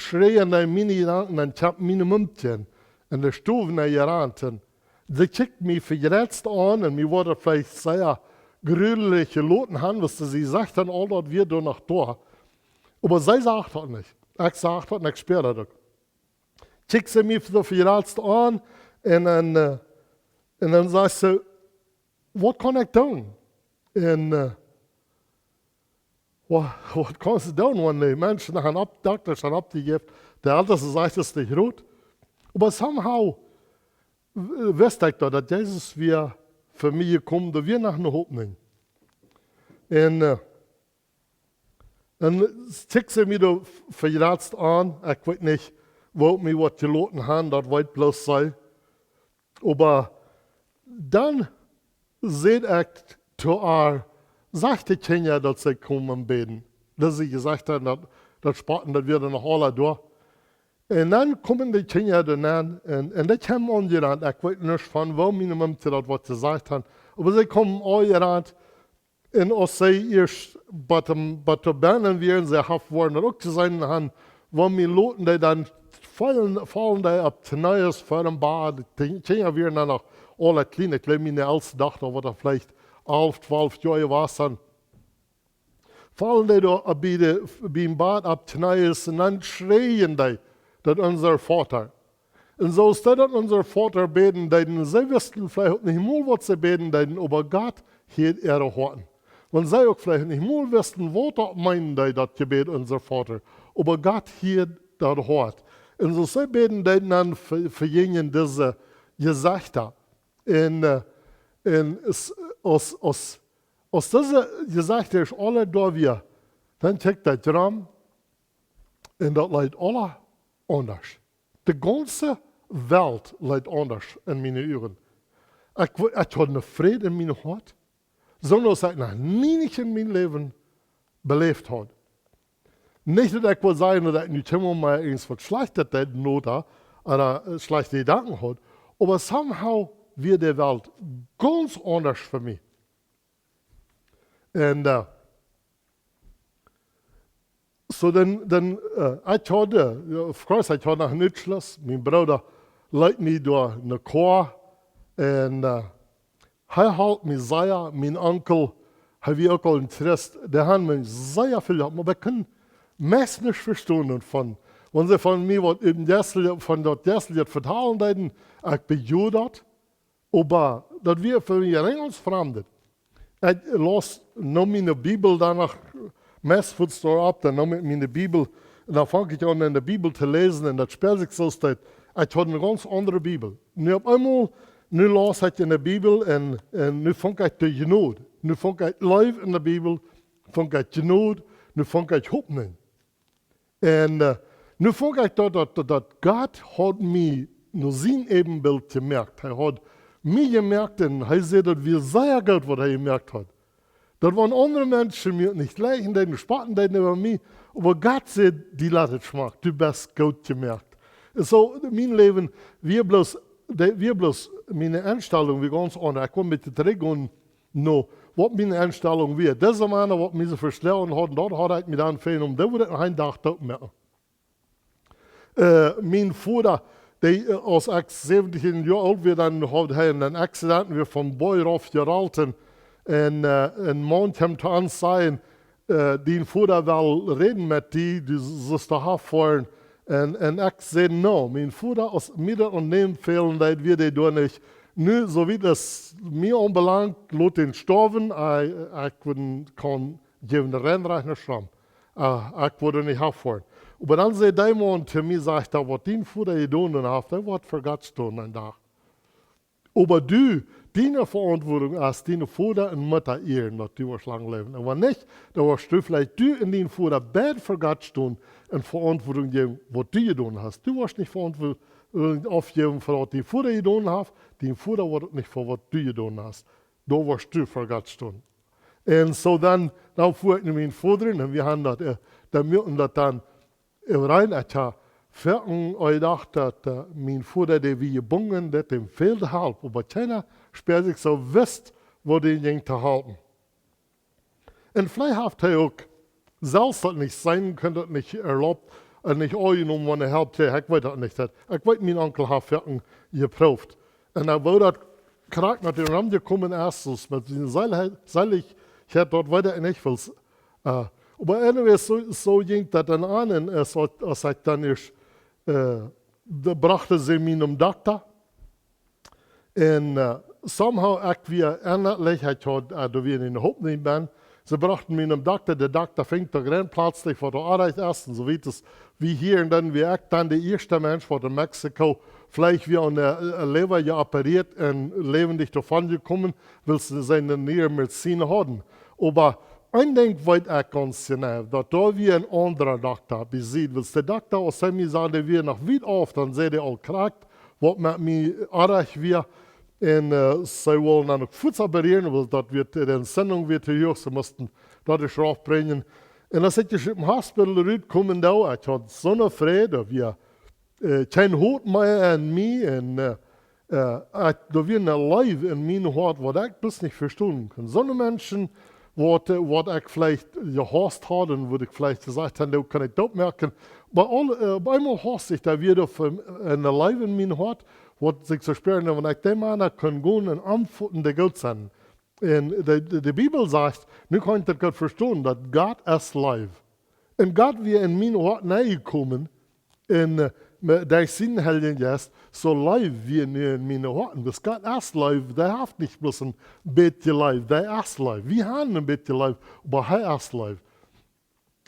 schräajen, dan miene Jedanken, dan kjeem miene Mom en de Stow nenn jerant. Un see kjikjt mie vejrätst aun, un mie wudd veleicht sea grulich jeloten haben, wiels see sajcht dan aul daut wia doa noch doa. Oba see sach daut nich. Ekj sach daut un ekj spieed daut uk. Kjikjt see mie soo vejrätst aun, un dan, äh, un dan sajcht see: Waut kaun ekj doonen? Un, äh, Waut, waut kaust du doonen, wan de Menschen han opp, Dokta han oppjejäft, de Eltesta sajcht, es nich rut. Oba somehow w-, wist ekj daut, daut Jesus wia fa mie jekomen, doa wia noch ne Hopninj. Un, äh, un kjikjt see mie doa v-, vejratst aun, ekj weet nich, woo mie waut jeloten han, daut weet bloos see. Oba dan säd ekj to äa, sajcht de Kjinja, daut see komen bäden. Daut see jesajcht han, daut, daut Spotten, daut wia noch aula doa. Un dan komen de Kjinja doa nenn un, un dee kjeemen aunjerant. Ekj weet nich von woo miene Mumkje daut waut jesajcht han. Oba see komen aunjerant. Un aus see ieescht bat, bat doa bennen wieren, see haft woaren daut uk jeseenen han, woo mie loten dee dan faulen, faulen dee opp Kjnees ver däm Bad. De Kjinja wieren dan noch aula kjlien. Ekj jleew, miene elste Dochta wia veleicht alf, twalf Joa jewast. Faulen dee doa bie de, biem Bad opp Kjnees un dan schreien dee, daut unser Vater. Un soo aus dee daut unser Vater bäden deeden, see wisten veleicht uk nich mol, waut see bäden deeden, oba Gott hieed äare Hoaten. Wan see uk veleicht nich mol wisten, waut daut meenen deed, daut Jebäd unser Vater, oba Gott hieed daut Hoat. Un soo aus see bäden deeden, dan ve-, vejinjen dise Jesechta. Un, äh, un es, aus, aus, aus dise Jesechta ieescht aula doa wia, dan kjikjt ekj rom un daut leet aula aundasch. De gaunze Welt leet aundasch en miene Uagen. Ekj wo-, ekj haud een Fräd en mien Hoat, soo aus ekj noch nie nich en mien Läwen beläft haud. Nich daut ekj well sajen, daut ekj nu kjeenmol mea irjent waut Schlajchtet deed, nota, ooda, äh, schlajchte Jedanken haud, oba somehow wia de Welt gaunz aundasch fa mie. Un, äh, soo dan, dan, äh, ekj haud, äh, of course, ekj haud noch een Utschluss. Mien Brooda leet mie doa ne Koa. Un, äh, hee holp mie sea, mien Onkel, hee wia uk aul een Christ. Dee haud mie sea väl jeholpen, oba ekj kunn meist nuscht vestonen von, wan see von mie waut äwa Jessel, von daut Jessel vetalen deeden, ekj bejud daut. Oba daut wia fa mie een gaunz Framdet. Ekj laus, neem miene Bibel doano, meist fuaz doaropp, dan neem ekj miene Bibel un dan funk ekj aun, en de Bibel to läsen, un daut spält sikj soo aus daut, ekj haud eene gaunz aundre Bibel. Nu opp eemol, nu laus ekj en de Bibel un, un nu funk ekj de Jnod. Nu funk ekj Leew en de Bibel, funk ekj Jnod, nu funk ekj Hopninj. Un, äh, nu funk ekj daut, daut, daut, daut Gott haud mie no sien Äbenbilt jemoakt. Hee haud mie jemoakt un hee säd, daut wia sea goot, waut hee jemoakt haud. Daut wan aundre Menschen mie nich jlikjen deeden, spotten deeden äwa mie, oba Gott säd: "Du lat et schmock, du best goot jemoakt." Un soo, mien Läwen wia bloos, de, wia bloos miene Enstalunk wia gaunz aundasch. Ekj well een bät trigj gonen no waut miene Enstalunk wia. Dise Mana, waut mie soo veschloagen hauden, daut haud ekj mie dan väajenomen, daut wudd ekj noch een Dach doot moaken. Äh, mien Voda, dee, äh, aus ekj säwentieen Joa oolt wia, dan haud hee een Accident, wia vom Boajch rauf jerolt un, äh, een Maun kjeem to ons sajen, äh: "Dien Voda well räden met die, du sust doa han foaren." Un, un ekj säd: "No, mien Voda, aus mie daut aun däm fälen deed, wia dee doa nich." Nu, soo wiet aus mie aunbelangt, lot dän stoawen, ekj, ekj wudd kaun jäwen reinrechnen schramm. Äh, ekj wudd nich han foaren. Oba dan säd dee Maun to mie, sajcht hee: "Waut dien Voda jedonen haft, dee woat ver Gott stonen een Dach. Oba du, diene Veauntwuatunk es, diene Voda un Mutta ieren, daut du woascht lang läwen. Un wan nich, dan woascht du veleicht, du un dien Voda, beid ver Gott stonen un Veauntwuatunk jäwen, waut du jedonen hast. Du woascht nich Veauntwuatunk aufjäwen fa waut dien Voda jedonen haft, dien Voda woat uk nich fa waut du jedonen hast. Doa woascht du ver Gott stonen." Un soo dan, dan fua ekj no mien Voda un wie han daut, äh, dan wie han daut dan äwarein, ekj ha foaken jedocht, daut, äh, mien Voda, dee wia jebungen, daut däm fäld Help, oba kjeena spält sikj soo wist, woo dän jinkj to halpen. Un veleicht haft hee uk selfst daut nich seenen kunt, daut nich erlaubt un nich aunjenomen, wan hee Help kjrieech. Ekj weet daut nich. Daut, ekj weet, mien Onkel haft foaken jeprooft. Un dan woo daut krakjt met däm romjekomen es, soo met siene Seelichkjeit, Seelichkjeit daut weet ekj nich, wiels, äh, oba anyways, soo, soo jinkj daut dan aun, un aus, aus ekj dan ieescht, äh, doa brochten see mie nom Dokta. Un, äh, somehow, ekj wia ennalich, ekj haud, äh, doa wia eene Hopninj benn, See brochten mie nom Dokta, de Dokta finjt doa rein plötzlich waut doa oajch es un soo wieda. Wie hieren dan, wia ekj dan de ieeschte Mensch waut en Mexiko veleicht wia aun de, äh, Leewa jeopereet un läwendich doavon jekomen, wiels see siene niee Medizin hauden. Oba een Dinkj weet ekj gaunz jeneiw, daut doa wia een aundra Dokta bie sied, wiels de Dokta, aus hee mie säd, dee wia noch wiet auf, dan säd hee aul krakjt waut met mie oajch wia. Un, äh, see wullen dan uk fuaz operieren, wiels daut wia, de Entzündung wia too huach, see musten daut ieescht rauf brinjen. Un aus ekj ieescht ut däm Hospital rutkomen deed, ekj haud soone Fräd, doa wia, äh, kjeen Hoat mea aun mie. Un, äh, äh, ekj, doa wia eene Leew en mien Hoat, waut ekj bloos nich vestonen kunn. Soone Menschen, waut, äh, waut ekj veleicht jehaust haud un waut ekj veleicht jesajcht haud, dee kunn ekj doot moaken. Oba aul, äh, opp eemol haust ekj doa wada fa, äh, eene Leew en mien Hoat, waut sikj soo späaren, wan ekj dee Mana kunn gonen un aunfoten, dee goot sent. Un de, de, de Bibel sajcht, nu kaun ekj daut goot vestonen, daut Gott es Leew. Un Gott wia en mien Hoat nenjekomen, un, äh, me-, derch sienen Heiljen Jeist, soo Leew wia nu en mien Hoat. Wiels Gott es Leew, dee haft nich bloos een bät Leew, dee es Leew. Wie haben een bät Leew, oba hee es Leew.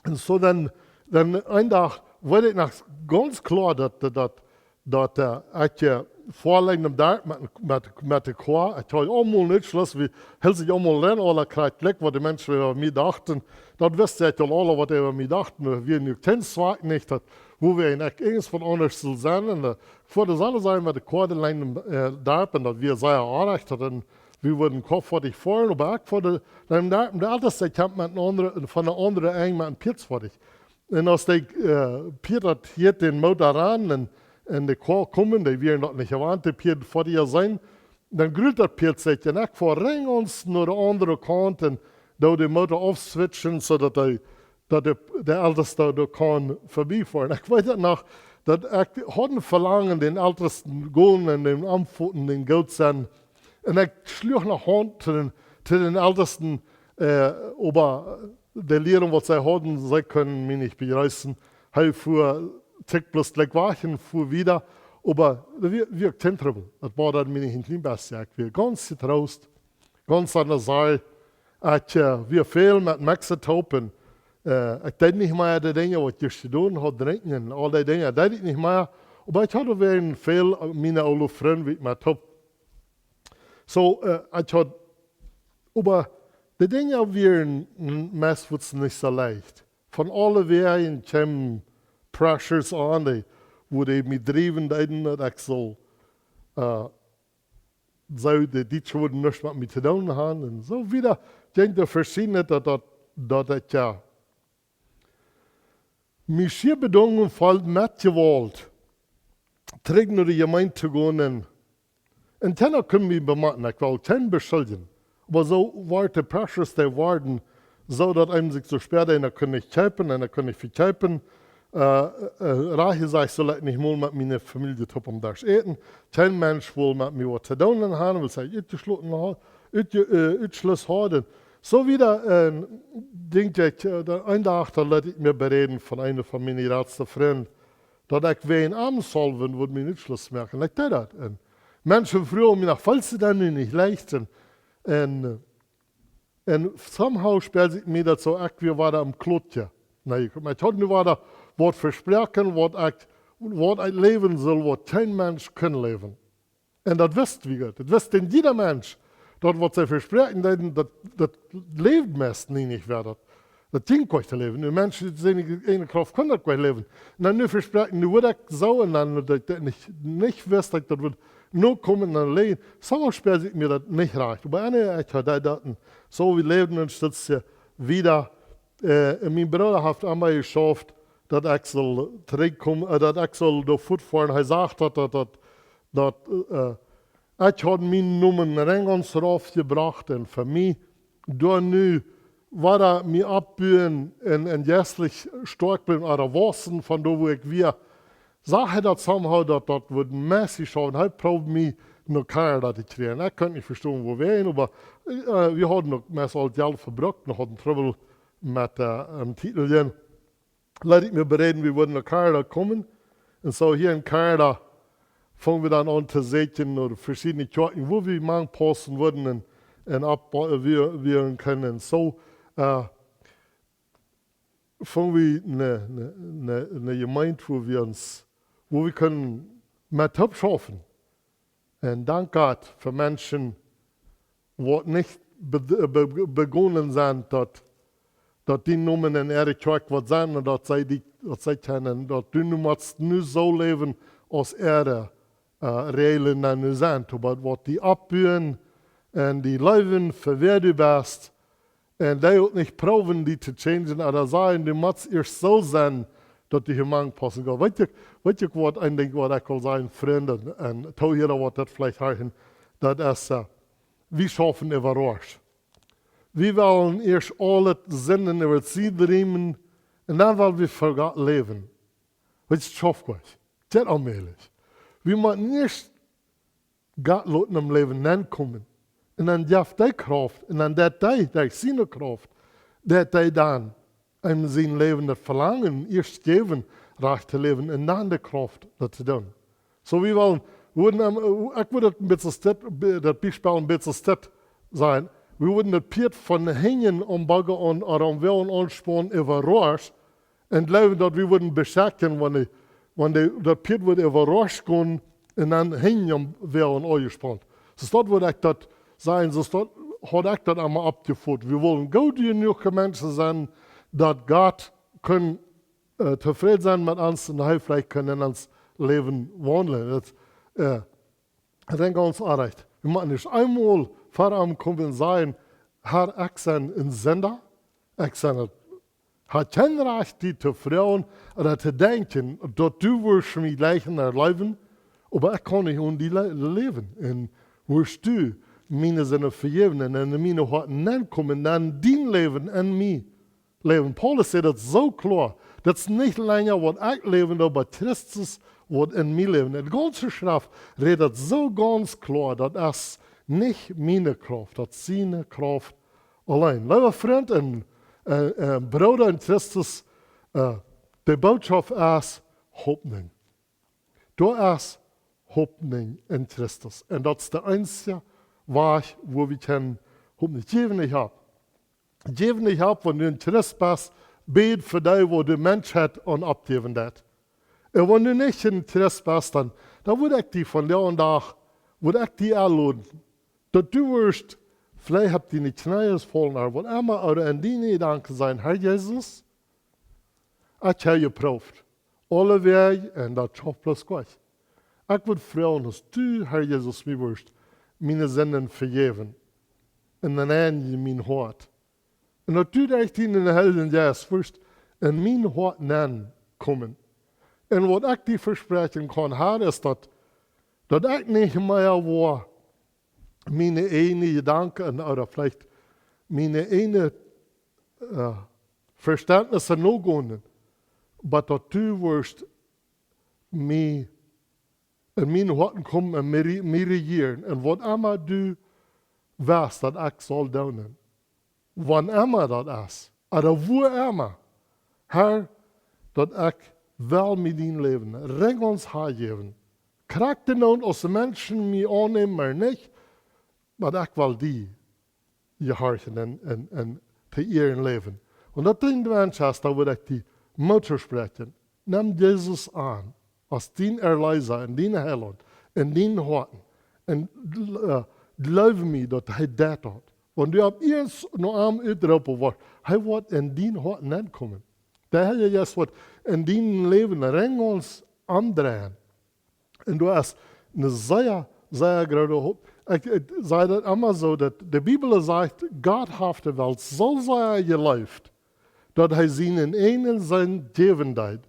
Un soo dan, dan een Dach weet ekj noch gaunz kloa daut, daut, daut, äh, ekj, äh, väaleiden em Darp met, met, met de Koa, ekj haud aulmol nich Schluss, wie, hilt sikj aulmol ren, aule krakjt jlikj, waut de Menschen äwa mie dochten. Daut wist ekj aul aule, waut äwa mie dochten. Wie nu kjennen Zwakj nich, daut, woo wie en ekj irjent waut aundasch sull sennen. Un, äh, fa de Sonn sennen met de Koa, de Lien em, äh, Darp, un daut wia sea oajch, daut dan wie wudden Koa foadich foaren, oba ekj foa de, dan doa, de Eltesta kjeem met een aundra, von een aundret Enj met een Pieet foadich. Un aus dee, äh, Pieet daut hieet dän Motor aun un, un de Koa komen, dee wieren daut nich jewant, de Pieet foadich sennen, dan gruult daut Pieet sikj. Un ekj foa ren no de aundre Kaunt un doo dän Motor aufswitchen, soo daut dee daut de, de Eltesta doa kaun verbie foaren. Ekj weet daut noch, daut ekj haud een Velangen, dän Eltesten gonen un dän aunfoten, dän goot sennen. Un ekj schluach no Haunt to dän, to dän Eltesten, äh, oba de Lieren, waut see hauden, see kunnen mie nich bejreessen. Hee fua, tick bloos jlikj wajch un fua wieda. Oba doa wia, wia kjeen Trubbel. Daut wia daut mie nich een kjlien bät. Ekj wia gaunz jetroost. Gaunz aun de Sied. Ekj, äh, wia väl met Mexiko toop un, äh, ekj deed nich mea de Dinja, waut ekj ieescht jedonen haud, drinkjen un aul dee Dinja, deed ekj nich mea. Oba ekj haud wada väl, äh, miene oole Frind, wua ekj met toop. Soo, äh, ekj haud, oba de Dinja wieren m-, meist nich soo leicht. Von aule Wäaj kjeemen Pressures aun, dee, wua dee mie driewen deeden, daut ekj sull, äh, soo, de Dietsche wudden nuscht met mie to doonen haben. Un soo wieda, ekj denkj, doa veschiedne, daut, daut, daut ekj, jo, mie schia bedwungen feeld met Jewault, trigj no de Jemeent to gonen. Un, un kjeena kunn mie bemotten, ekj well kjeenen beschuljen. Oba soo wort de Pressures, dee worden, soo daut eena sikj soo späad, eena kunn nich kjeepen, eena kunn nich vekjeepen, äh, äh, rajcht jesajcht, sull ekj nich mol met miene Famielje toop aum Desch äten. Kjeen Mensch wull met mie waut to doonen haben, wiels ekj utjeschloten haud, utje-, äh, Utschluss haud. Soo wieda, äh, denkj ekj, äh, de-, een Dach, doa leet ekj mie beräden von eenen von miene jratste Frind, daut ekj wäajen am selfst wudd mie Utschluss moaken. Ekj deed daut. Un Menschen fruagen mie no, fält daut dan nu nich leicht? Un, un, äh, un somehow späld ekj mie daut soo, ekj wia wada aum Klotje. Nä, ekj, ekj haud nu wada waut vesproaken, waut ekj, waut ekj läwen sull, waut kjeen Mensch kunn läwen. Un daut wist wie goot. Daut wist een jieda Mensch. Daut, waut see vespräakjen deeden, daut, daut läwd meist nich, nich wäa daut. Daut jinkj goanich to läwen. Nu Menschen, dee siene ieejne Krauft kunnen daut goanich läwen. Un dan nu vespräakjen, nu woa ekj soo, un dan daut ekj nich, nich wist, daut ekj daut wudd nokomen un dan läwen. Soo späld ekj mie daut nich rajcht. Oba nä, ekj haud daut, un soo wie läwden een Stootje wieda. Äh, un mien Brooda haft aun mie jeschauft, daut ekj sull trigjkomen, äh, daut ekj sull doa fuat foaren. Hee säd daut, daut, daut, daut, äh, ekj haud mienen Nomen rein gaunz rauf jebrocht un fa mie, doa nu wada mie oppbuen un, un jeistlich stoakj bliewen, ooda wausen von doa, wua ekj wia, sach hee daut somehow, daut daut wudd messy schauen. Hee proowd mie no Kanada to kjrieen. Ekj kunn nich vestonen, wuarom, oba, äh, wie hauden uk meist aul Jelt vebrukt, noch hauden Trubbel met, äh, een Titel. Leet ekj mie beräden, wie wudden no Kanada komen. Un soo hia en Kanada fungen wie dan aun to sieekjen no veschiedne Kjoakjen, wua wie mank paussen wudden un, un opp, äh, wie, wie kunnen. Un soo, äh, fungen wie eene, eene, eene, eene Gemeinde, wua wie ons, wua wie kunnen met Help schaufen. Un dank Gott fa Menschen, waut nich be, be, begonen sent, daut, daut dee Nomen en äare Kjoakj waut sent, un daut see dee, daut see kjennen, daut du nu motst nu soo läwen aus äare, äh, Räajlen dan nu sent. Oba waut dee oppbuen un dee leewen fa wäa du best, un dee uk nich proowen dee to changen, oba sajen, du motst ieescht soo sennen, daut du hia mank paussen kaust. Weet jie, weet jie waut een Dinkj waut ekj well sajen, Frind, un Toohiera waut daut veleicht horchen, daut es, äh, wie schaufen äwa Rosch. Wie wellen ieescht aule Sinden äwa de Sied riemen un dan well wie fa Gott läwen. Weet jie, daut schauft nich. Daut es onmäajlich. Wie motten ieescht Gott loten em Läwen nenkomen. Un dan jeft dee Krauft. Un dan deit dee, dee siene Krauft, deit dee dan en sien Läwen daut Velangen ieescht jäwen, rajcht to läwen, un dan de Krauft daut to doonen. Soo, wie wellen, wie wudden, ähm, ekj wudd daut een bät dit, daut Biespel een bät dit sennen. Wie wudden daut Pieet von hinjen aum Bagge aun, aun Wäajen aunsponen äwa Rosch, un jleewen, daut wie wudden beschekjen, wan dee, wan dee, daut Pieet wudd äwa Rosch gonen un dan hinjen aum Wäajen aunjespaunt. Soo daut wudd ekj daut sajen, soo daut haud ekj daut emol oppjefot. Wie wullen goot jenuach Menschen sennen, daut Gott kunn, äh, tofräd sennen met ons un hee veleicht kunn en ons Läwen waundlen. Daut, äh, Denkj ons aun recht. Wie motten nich eemol ver am komen un sajen, Herr, ekj sie een Sinda, ekj sie een, ha kjeen Rajcht die to froagen ooda to denkjen, daut du wurscht mie jlikj erleewen, oba ekj kaun nich onen die le-, läwen. Un wurscht du miene Sinden vejäwen un en mien Hoat nenkomen, dan dien Läwen en mie läwen. Paulus sajcht daut soo kloa. Daut es nich lenja waut ekj läwen doo, oba Christus waut en mie läwen. De gaunze Schreft rät daut soo gaunz kloa. Daut es nich miene Krauft, daut es siene Krauft auleen. Leewe Frind un, äh, äh, Brooda en Christus, äh, de Bootschoft es Hopninj. Doa es Hopninj en Christus. Un daut es de eensje Wajch, woo wie kjennen Hopninj jäwen. Ekj hab, jäwen, ekj hab, wan du een Christ best, bäd fa dee, woo de Menschheit aun oppjäwen deit. Un wan du nich een Christ best, dan, dan wudd ekj die vondoag, wudd ekj die enloden, daut du wurscht, veleicht opp diene Kjnees faulen, ooda waut emma, ooda en diene Jedanken sajen, Herr Jesus, ekj hab jeprooft aule Wäaj, un daut schauft bloos nich. Ekj wudd froagen, aus du, Herr Jesus, mie wurscht miene Sinden vejäwen un dan en mien Hoat. Un daut du derch dienen Heiljen Jeist wurscht en mien Hoat nenkomen. Un waut ekj die vespräakjen kaun, Herr, es daut, daut ekj nich mea woa miene eejne Jedanken ooda veleicht miene eejne, äh, Vestentnisse nogonen, oba daut du wurscht mie, en mien Hoat komen un mie re-, mie rejieren. Un waut emma du west, daut ekj saul doonen. Waut emma daut es. Ooda woo emma. Herr, daut ekj well mie dien Läwen. Reng ons hanjäwen. Krakjt endoont, aus de Menschen mie aunnämen ooda nich, oba ekj well die jehorchen un, un, un to ieren läwen. Un daut dee Mensch es, dan wudd ekj die Moot toospräakjen. Nem Jesus aun, aus dien Erleesa un dien Heilaunt, en dien Hoat. Un, äh, jleew mie, daut hee daut deit. Wan du opp ieescht no am utroopen woascht, hee woat en dien Hoat nenkomen. De Herr Jesus woat en dien Läwen reng ons aundreien. Un du hast eene sea, sea groote Hop-, ekj, ekj saj daut emma soo, daut de Bibel sajcht, Gott haft de Welt soo sea jeleeft, daut hee sienen eenen Sän jäwen deed,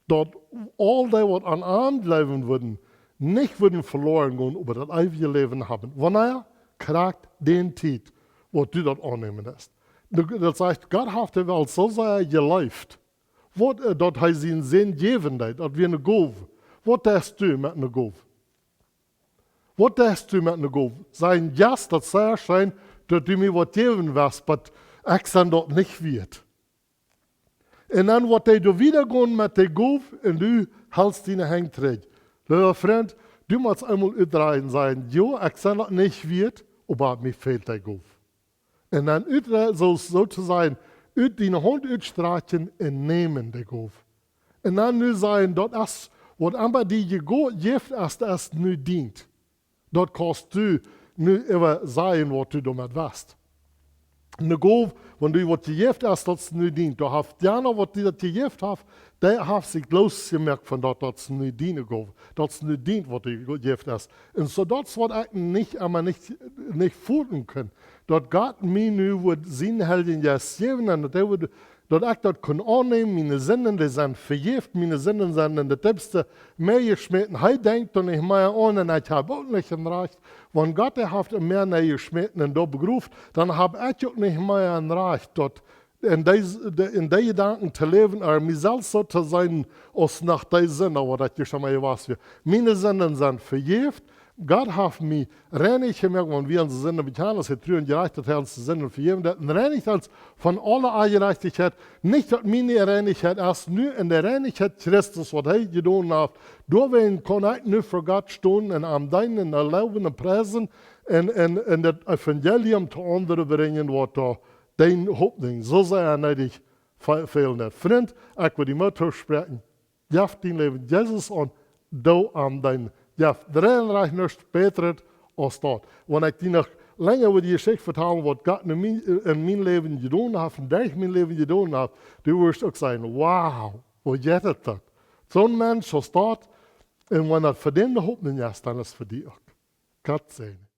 daut aul dee, waut aun am jleewen wudden, nich wudden veloren gonen, oba daut eewje Läwen haben. Wanea? Krakjt dee Tiet, waut du daut aunnämen deist. Du, daut sajcht, Gott haft de Welt soo sea jeleeft, waut, äh, daut hee sienen Sän jäwen deed, daut wia eene Gow. Waut deist du met eene Gow? Waut deist du met eene Gow? Sajen, yes, daut es sea scheen, daut du mie waut jäwen west, oba ekj sie daut nich wieet. Un dan woat hee doa wieda gonen met de Gow un du helst diene Henj trigj. Leewa Frint, du motst eemol utdreien un sajen, jo, ekj sie daut nich wieet, oba mie fält dee Gow. Un dan ut, soo, soo to sajen, ut diene Haunt utstrakjen un nämen de Gow. Un dan nu sajen, daut es, waut emma die jejäft es, daut es nu dient. Daut kaust du nu äwa sajen, waut du doamet west. Ne Gow, wan die waut jejäft es, daut es nu dient. Doa haft jana, waut die daut jejäft haft, dee haft sikj loosjemoakt von daut, daut es nu diene Gow. Daut es nu dient, waut die jejäft es. Un soo daut es, waut ekj nich emma nich, nich foten kaun. Daut Gott mie nu wudd sienen Heiljen Jeist jäwen un daut hee wudd, daut ekj daut kaun aunnämen, miene Sinden, dee sent vejäft, miene Sinden sent en daut deepste Mäa jeschmäten. Hee denkjt doa nich mea aun un ekj hab uk nich een Rajcht. Wan Gott, dee haft em Mäa nenjeschmäten un doa begroft, dan hab ekj uk nich mea een Rajcht, daut en dee, de, en dee Jedanken to läwen, ooda mie selfst soo to seenen, aus noch dee Sinda, waut ekj ieescht emol jewast wia. Miene Sinden sent vejäft. Gott haft mie reinich jemoakt, wan wie onse Sinden bekjanen, aus hee tru un jerajcht, daut hee onse Sinden vejäwen deit. Un reinicht ons von aule Onjerajchtichkjeit, nich daut miene Reinichkjeit es, nu en de Reinichkjeit Christus, waut hee jedonen haft. Doawäajen kaun ekj nu ver Gott stonen un am deenen un loowen un priesen un, un, un daut Evangelium to aundre brinjen, waut doa dee Hopninj soo sea needich fe-, fälen deit. Frint, ekj well die Moot toospräakjen. Jeff dien Läwen Jesus aun, doo am deenen. Jeff dree un rajcht nuscht bätret aus daut. Wan ekj die noch lenja äwa dee Jeschicht vetalen, waut Gott en mien, en mien Läwen jedonen haft, un derch mien Läwen jedonen haft, du wurscht uk sajen: "Wow, woo jeit daut?" Soon Mensch aus daut, un wan daut fa dän de Hopninj es, dan es fa die uk. Gott säajen.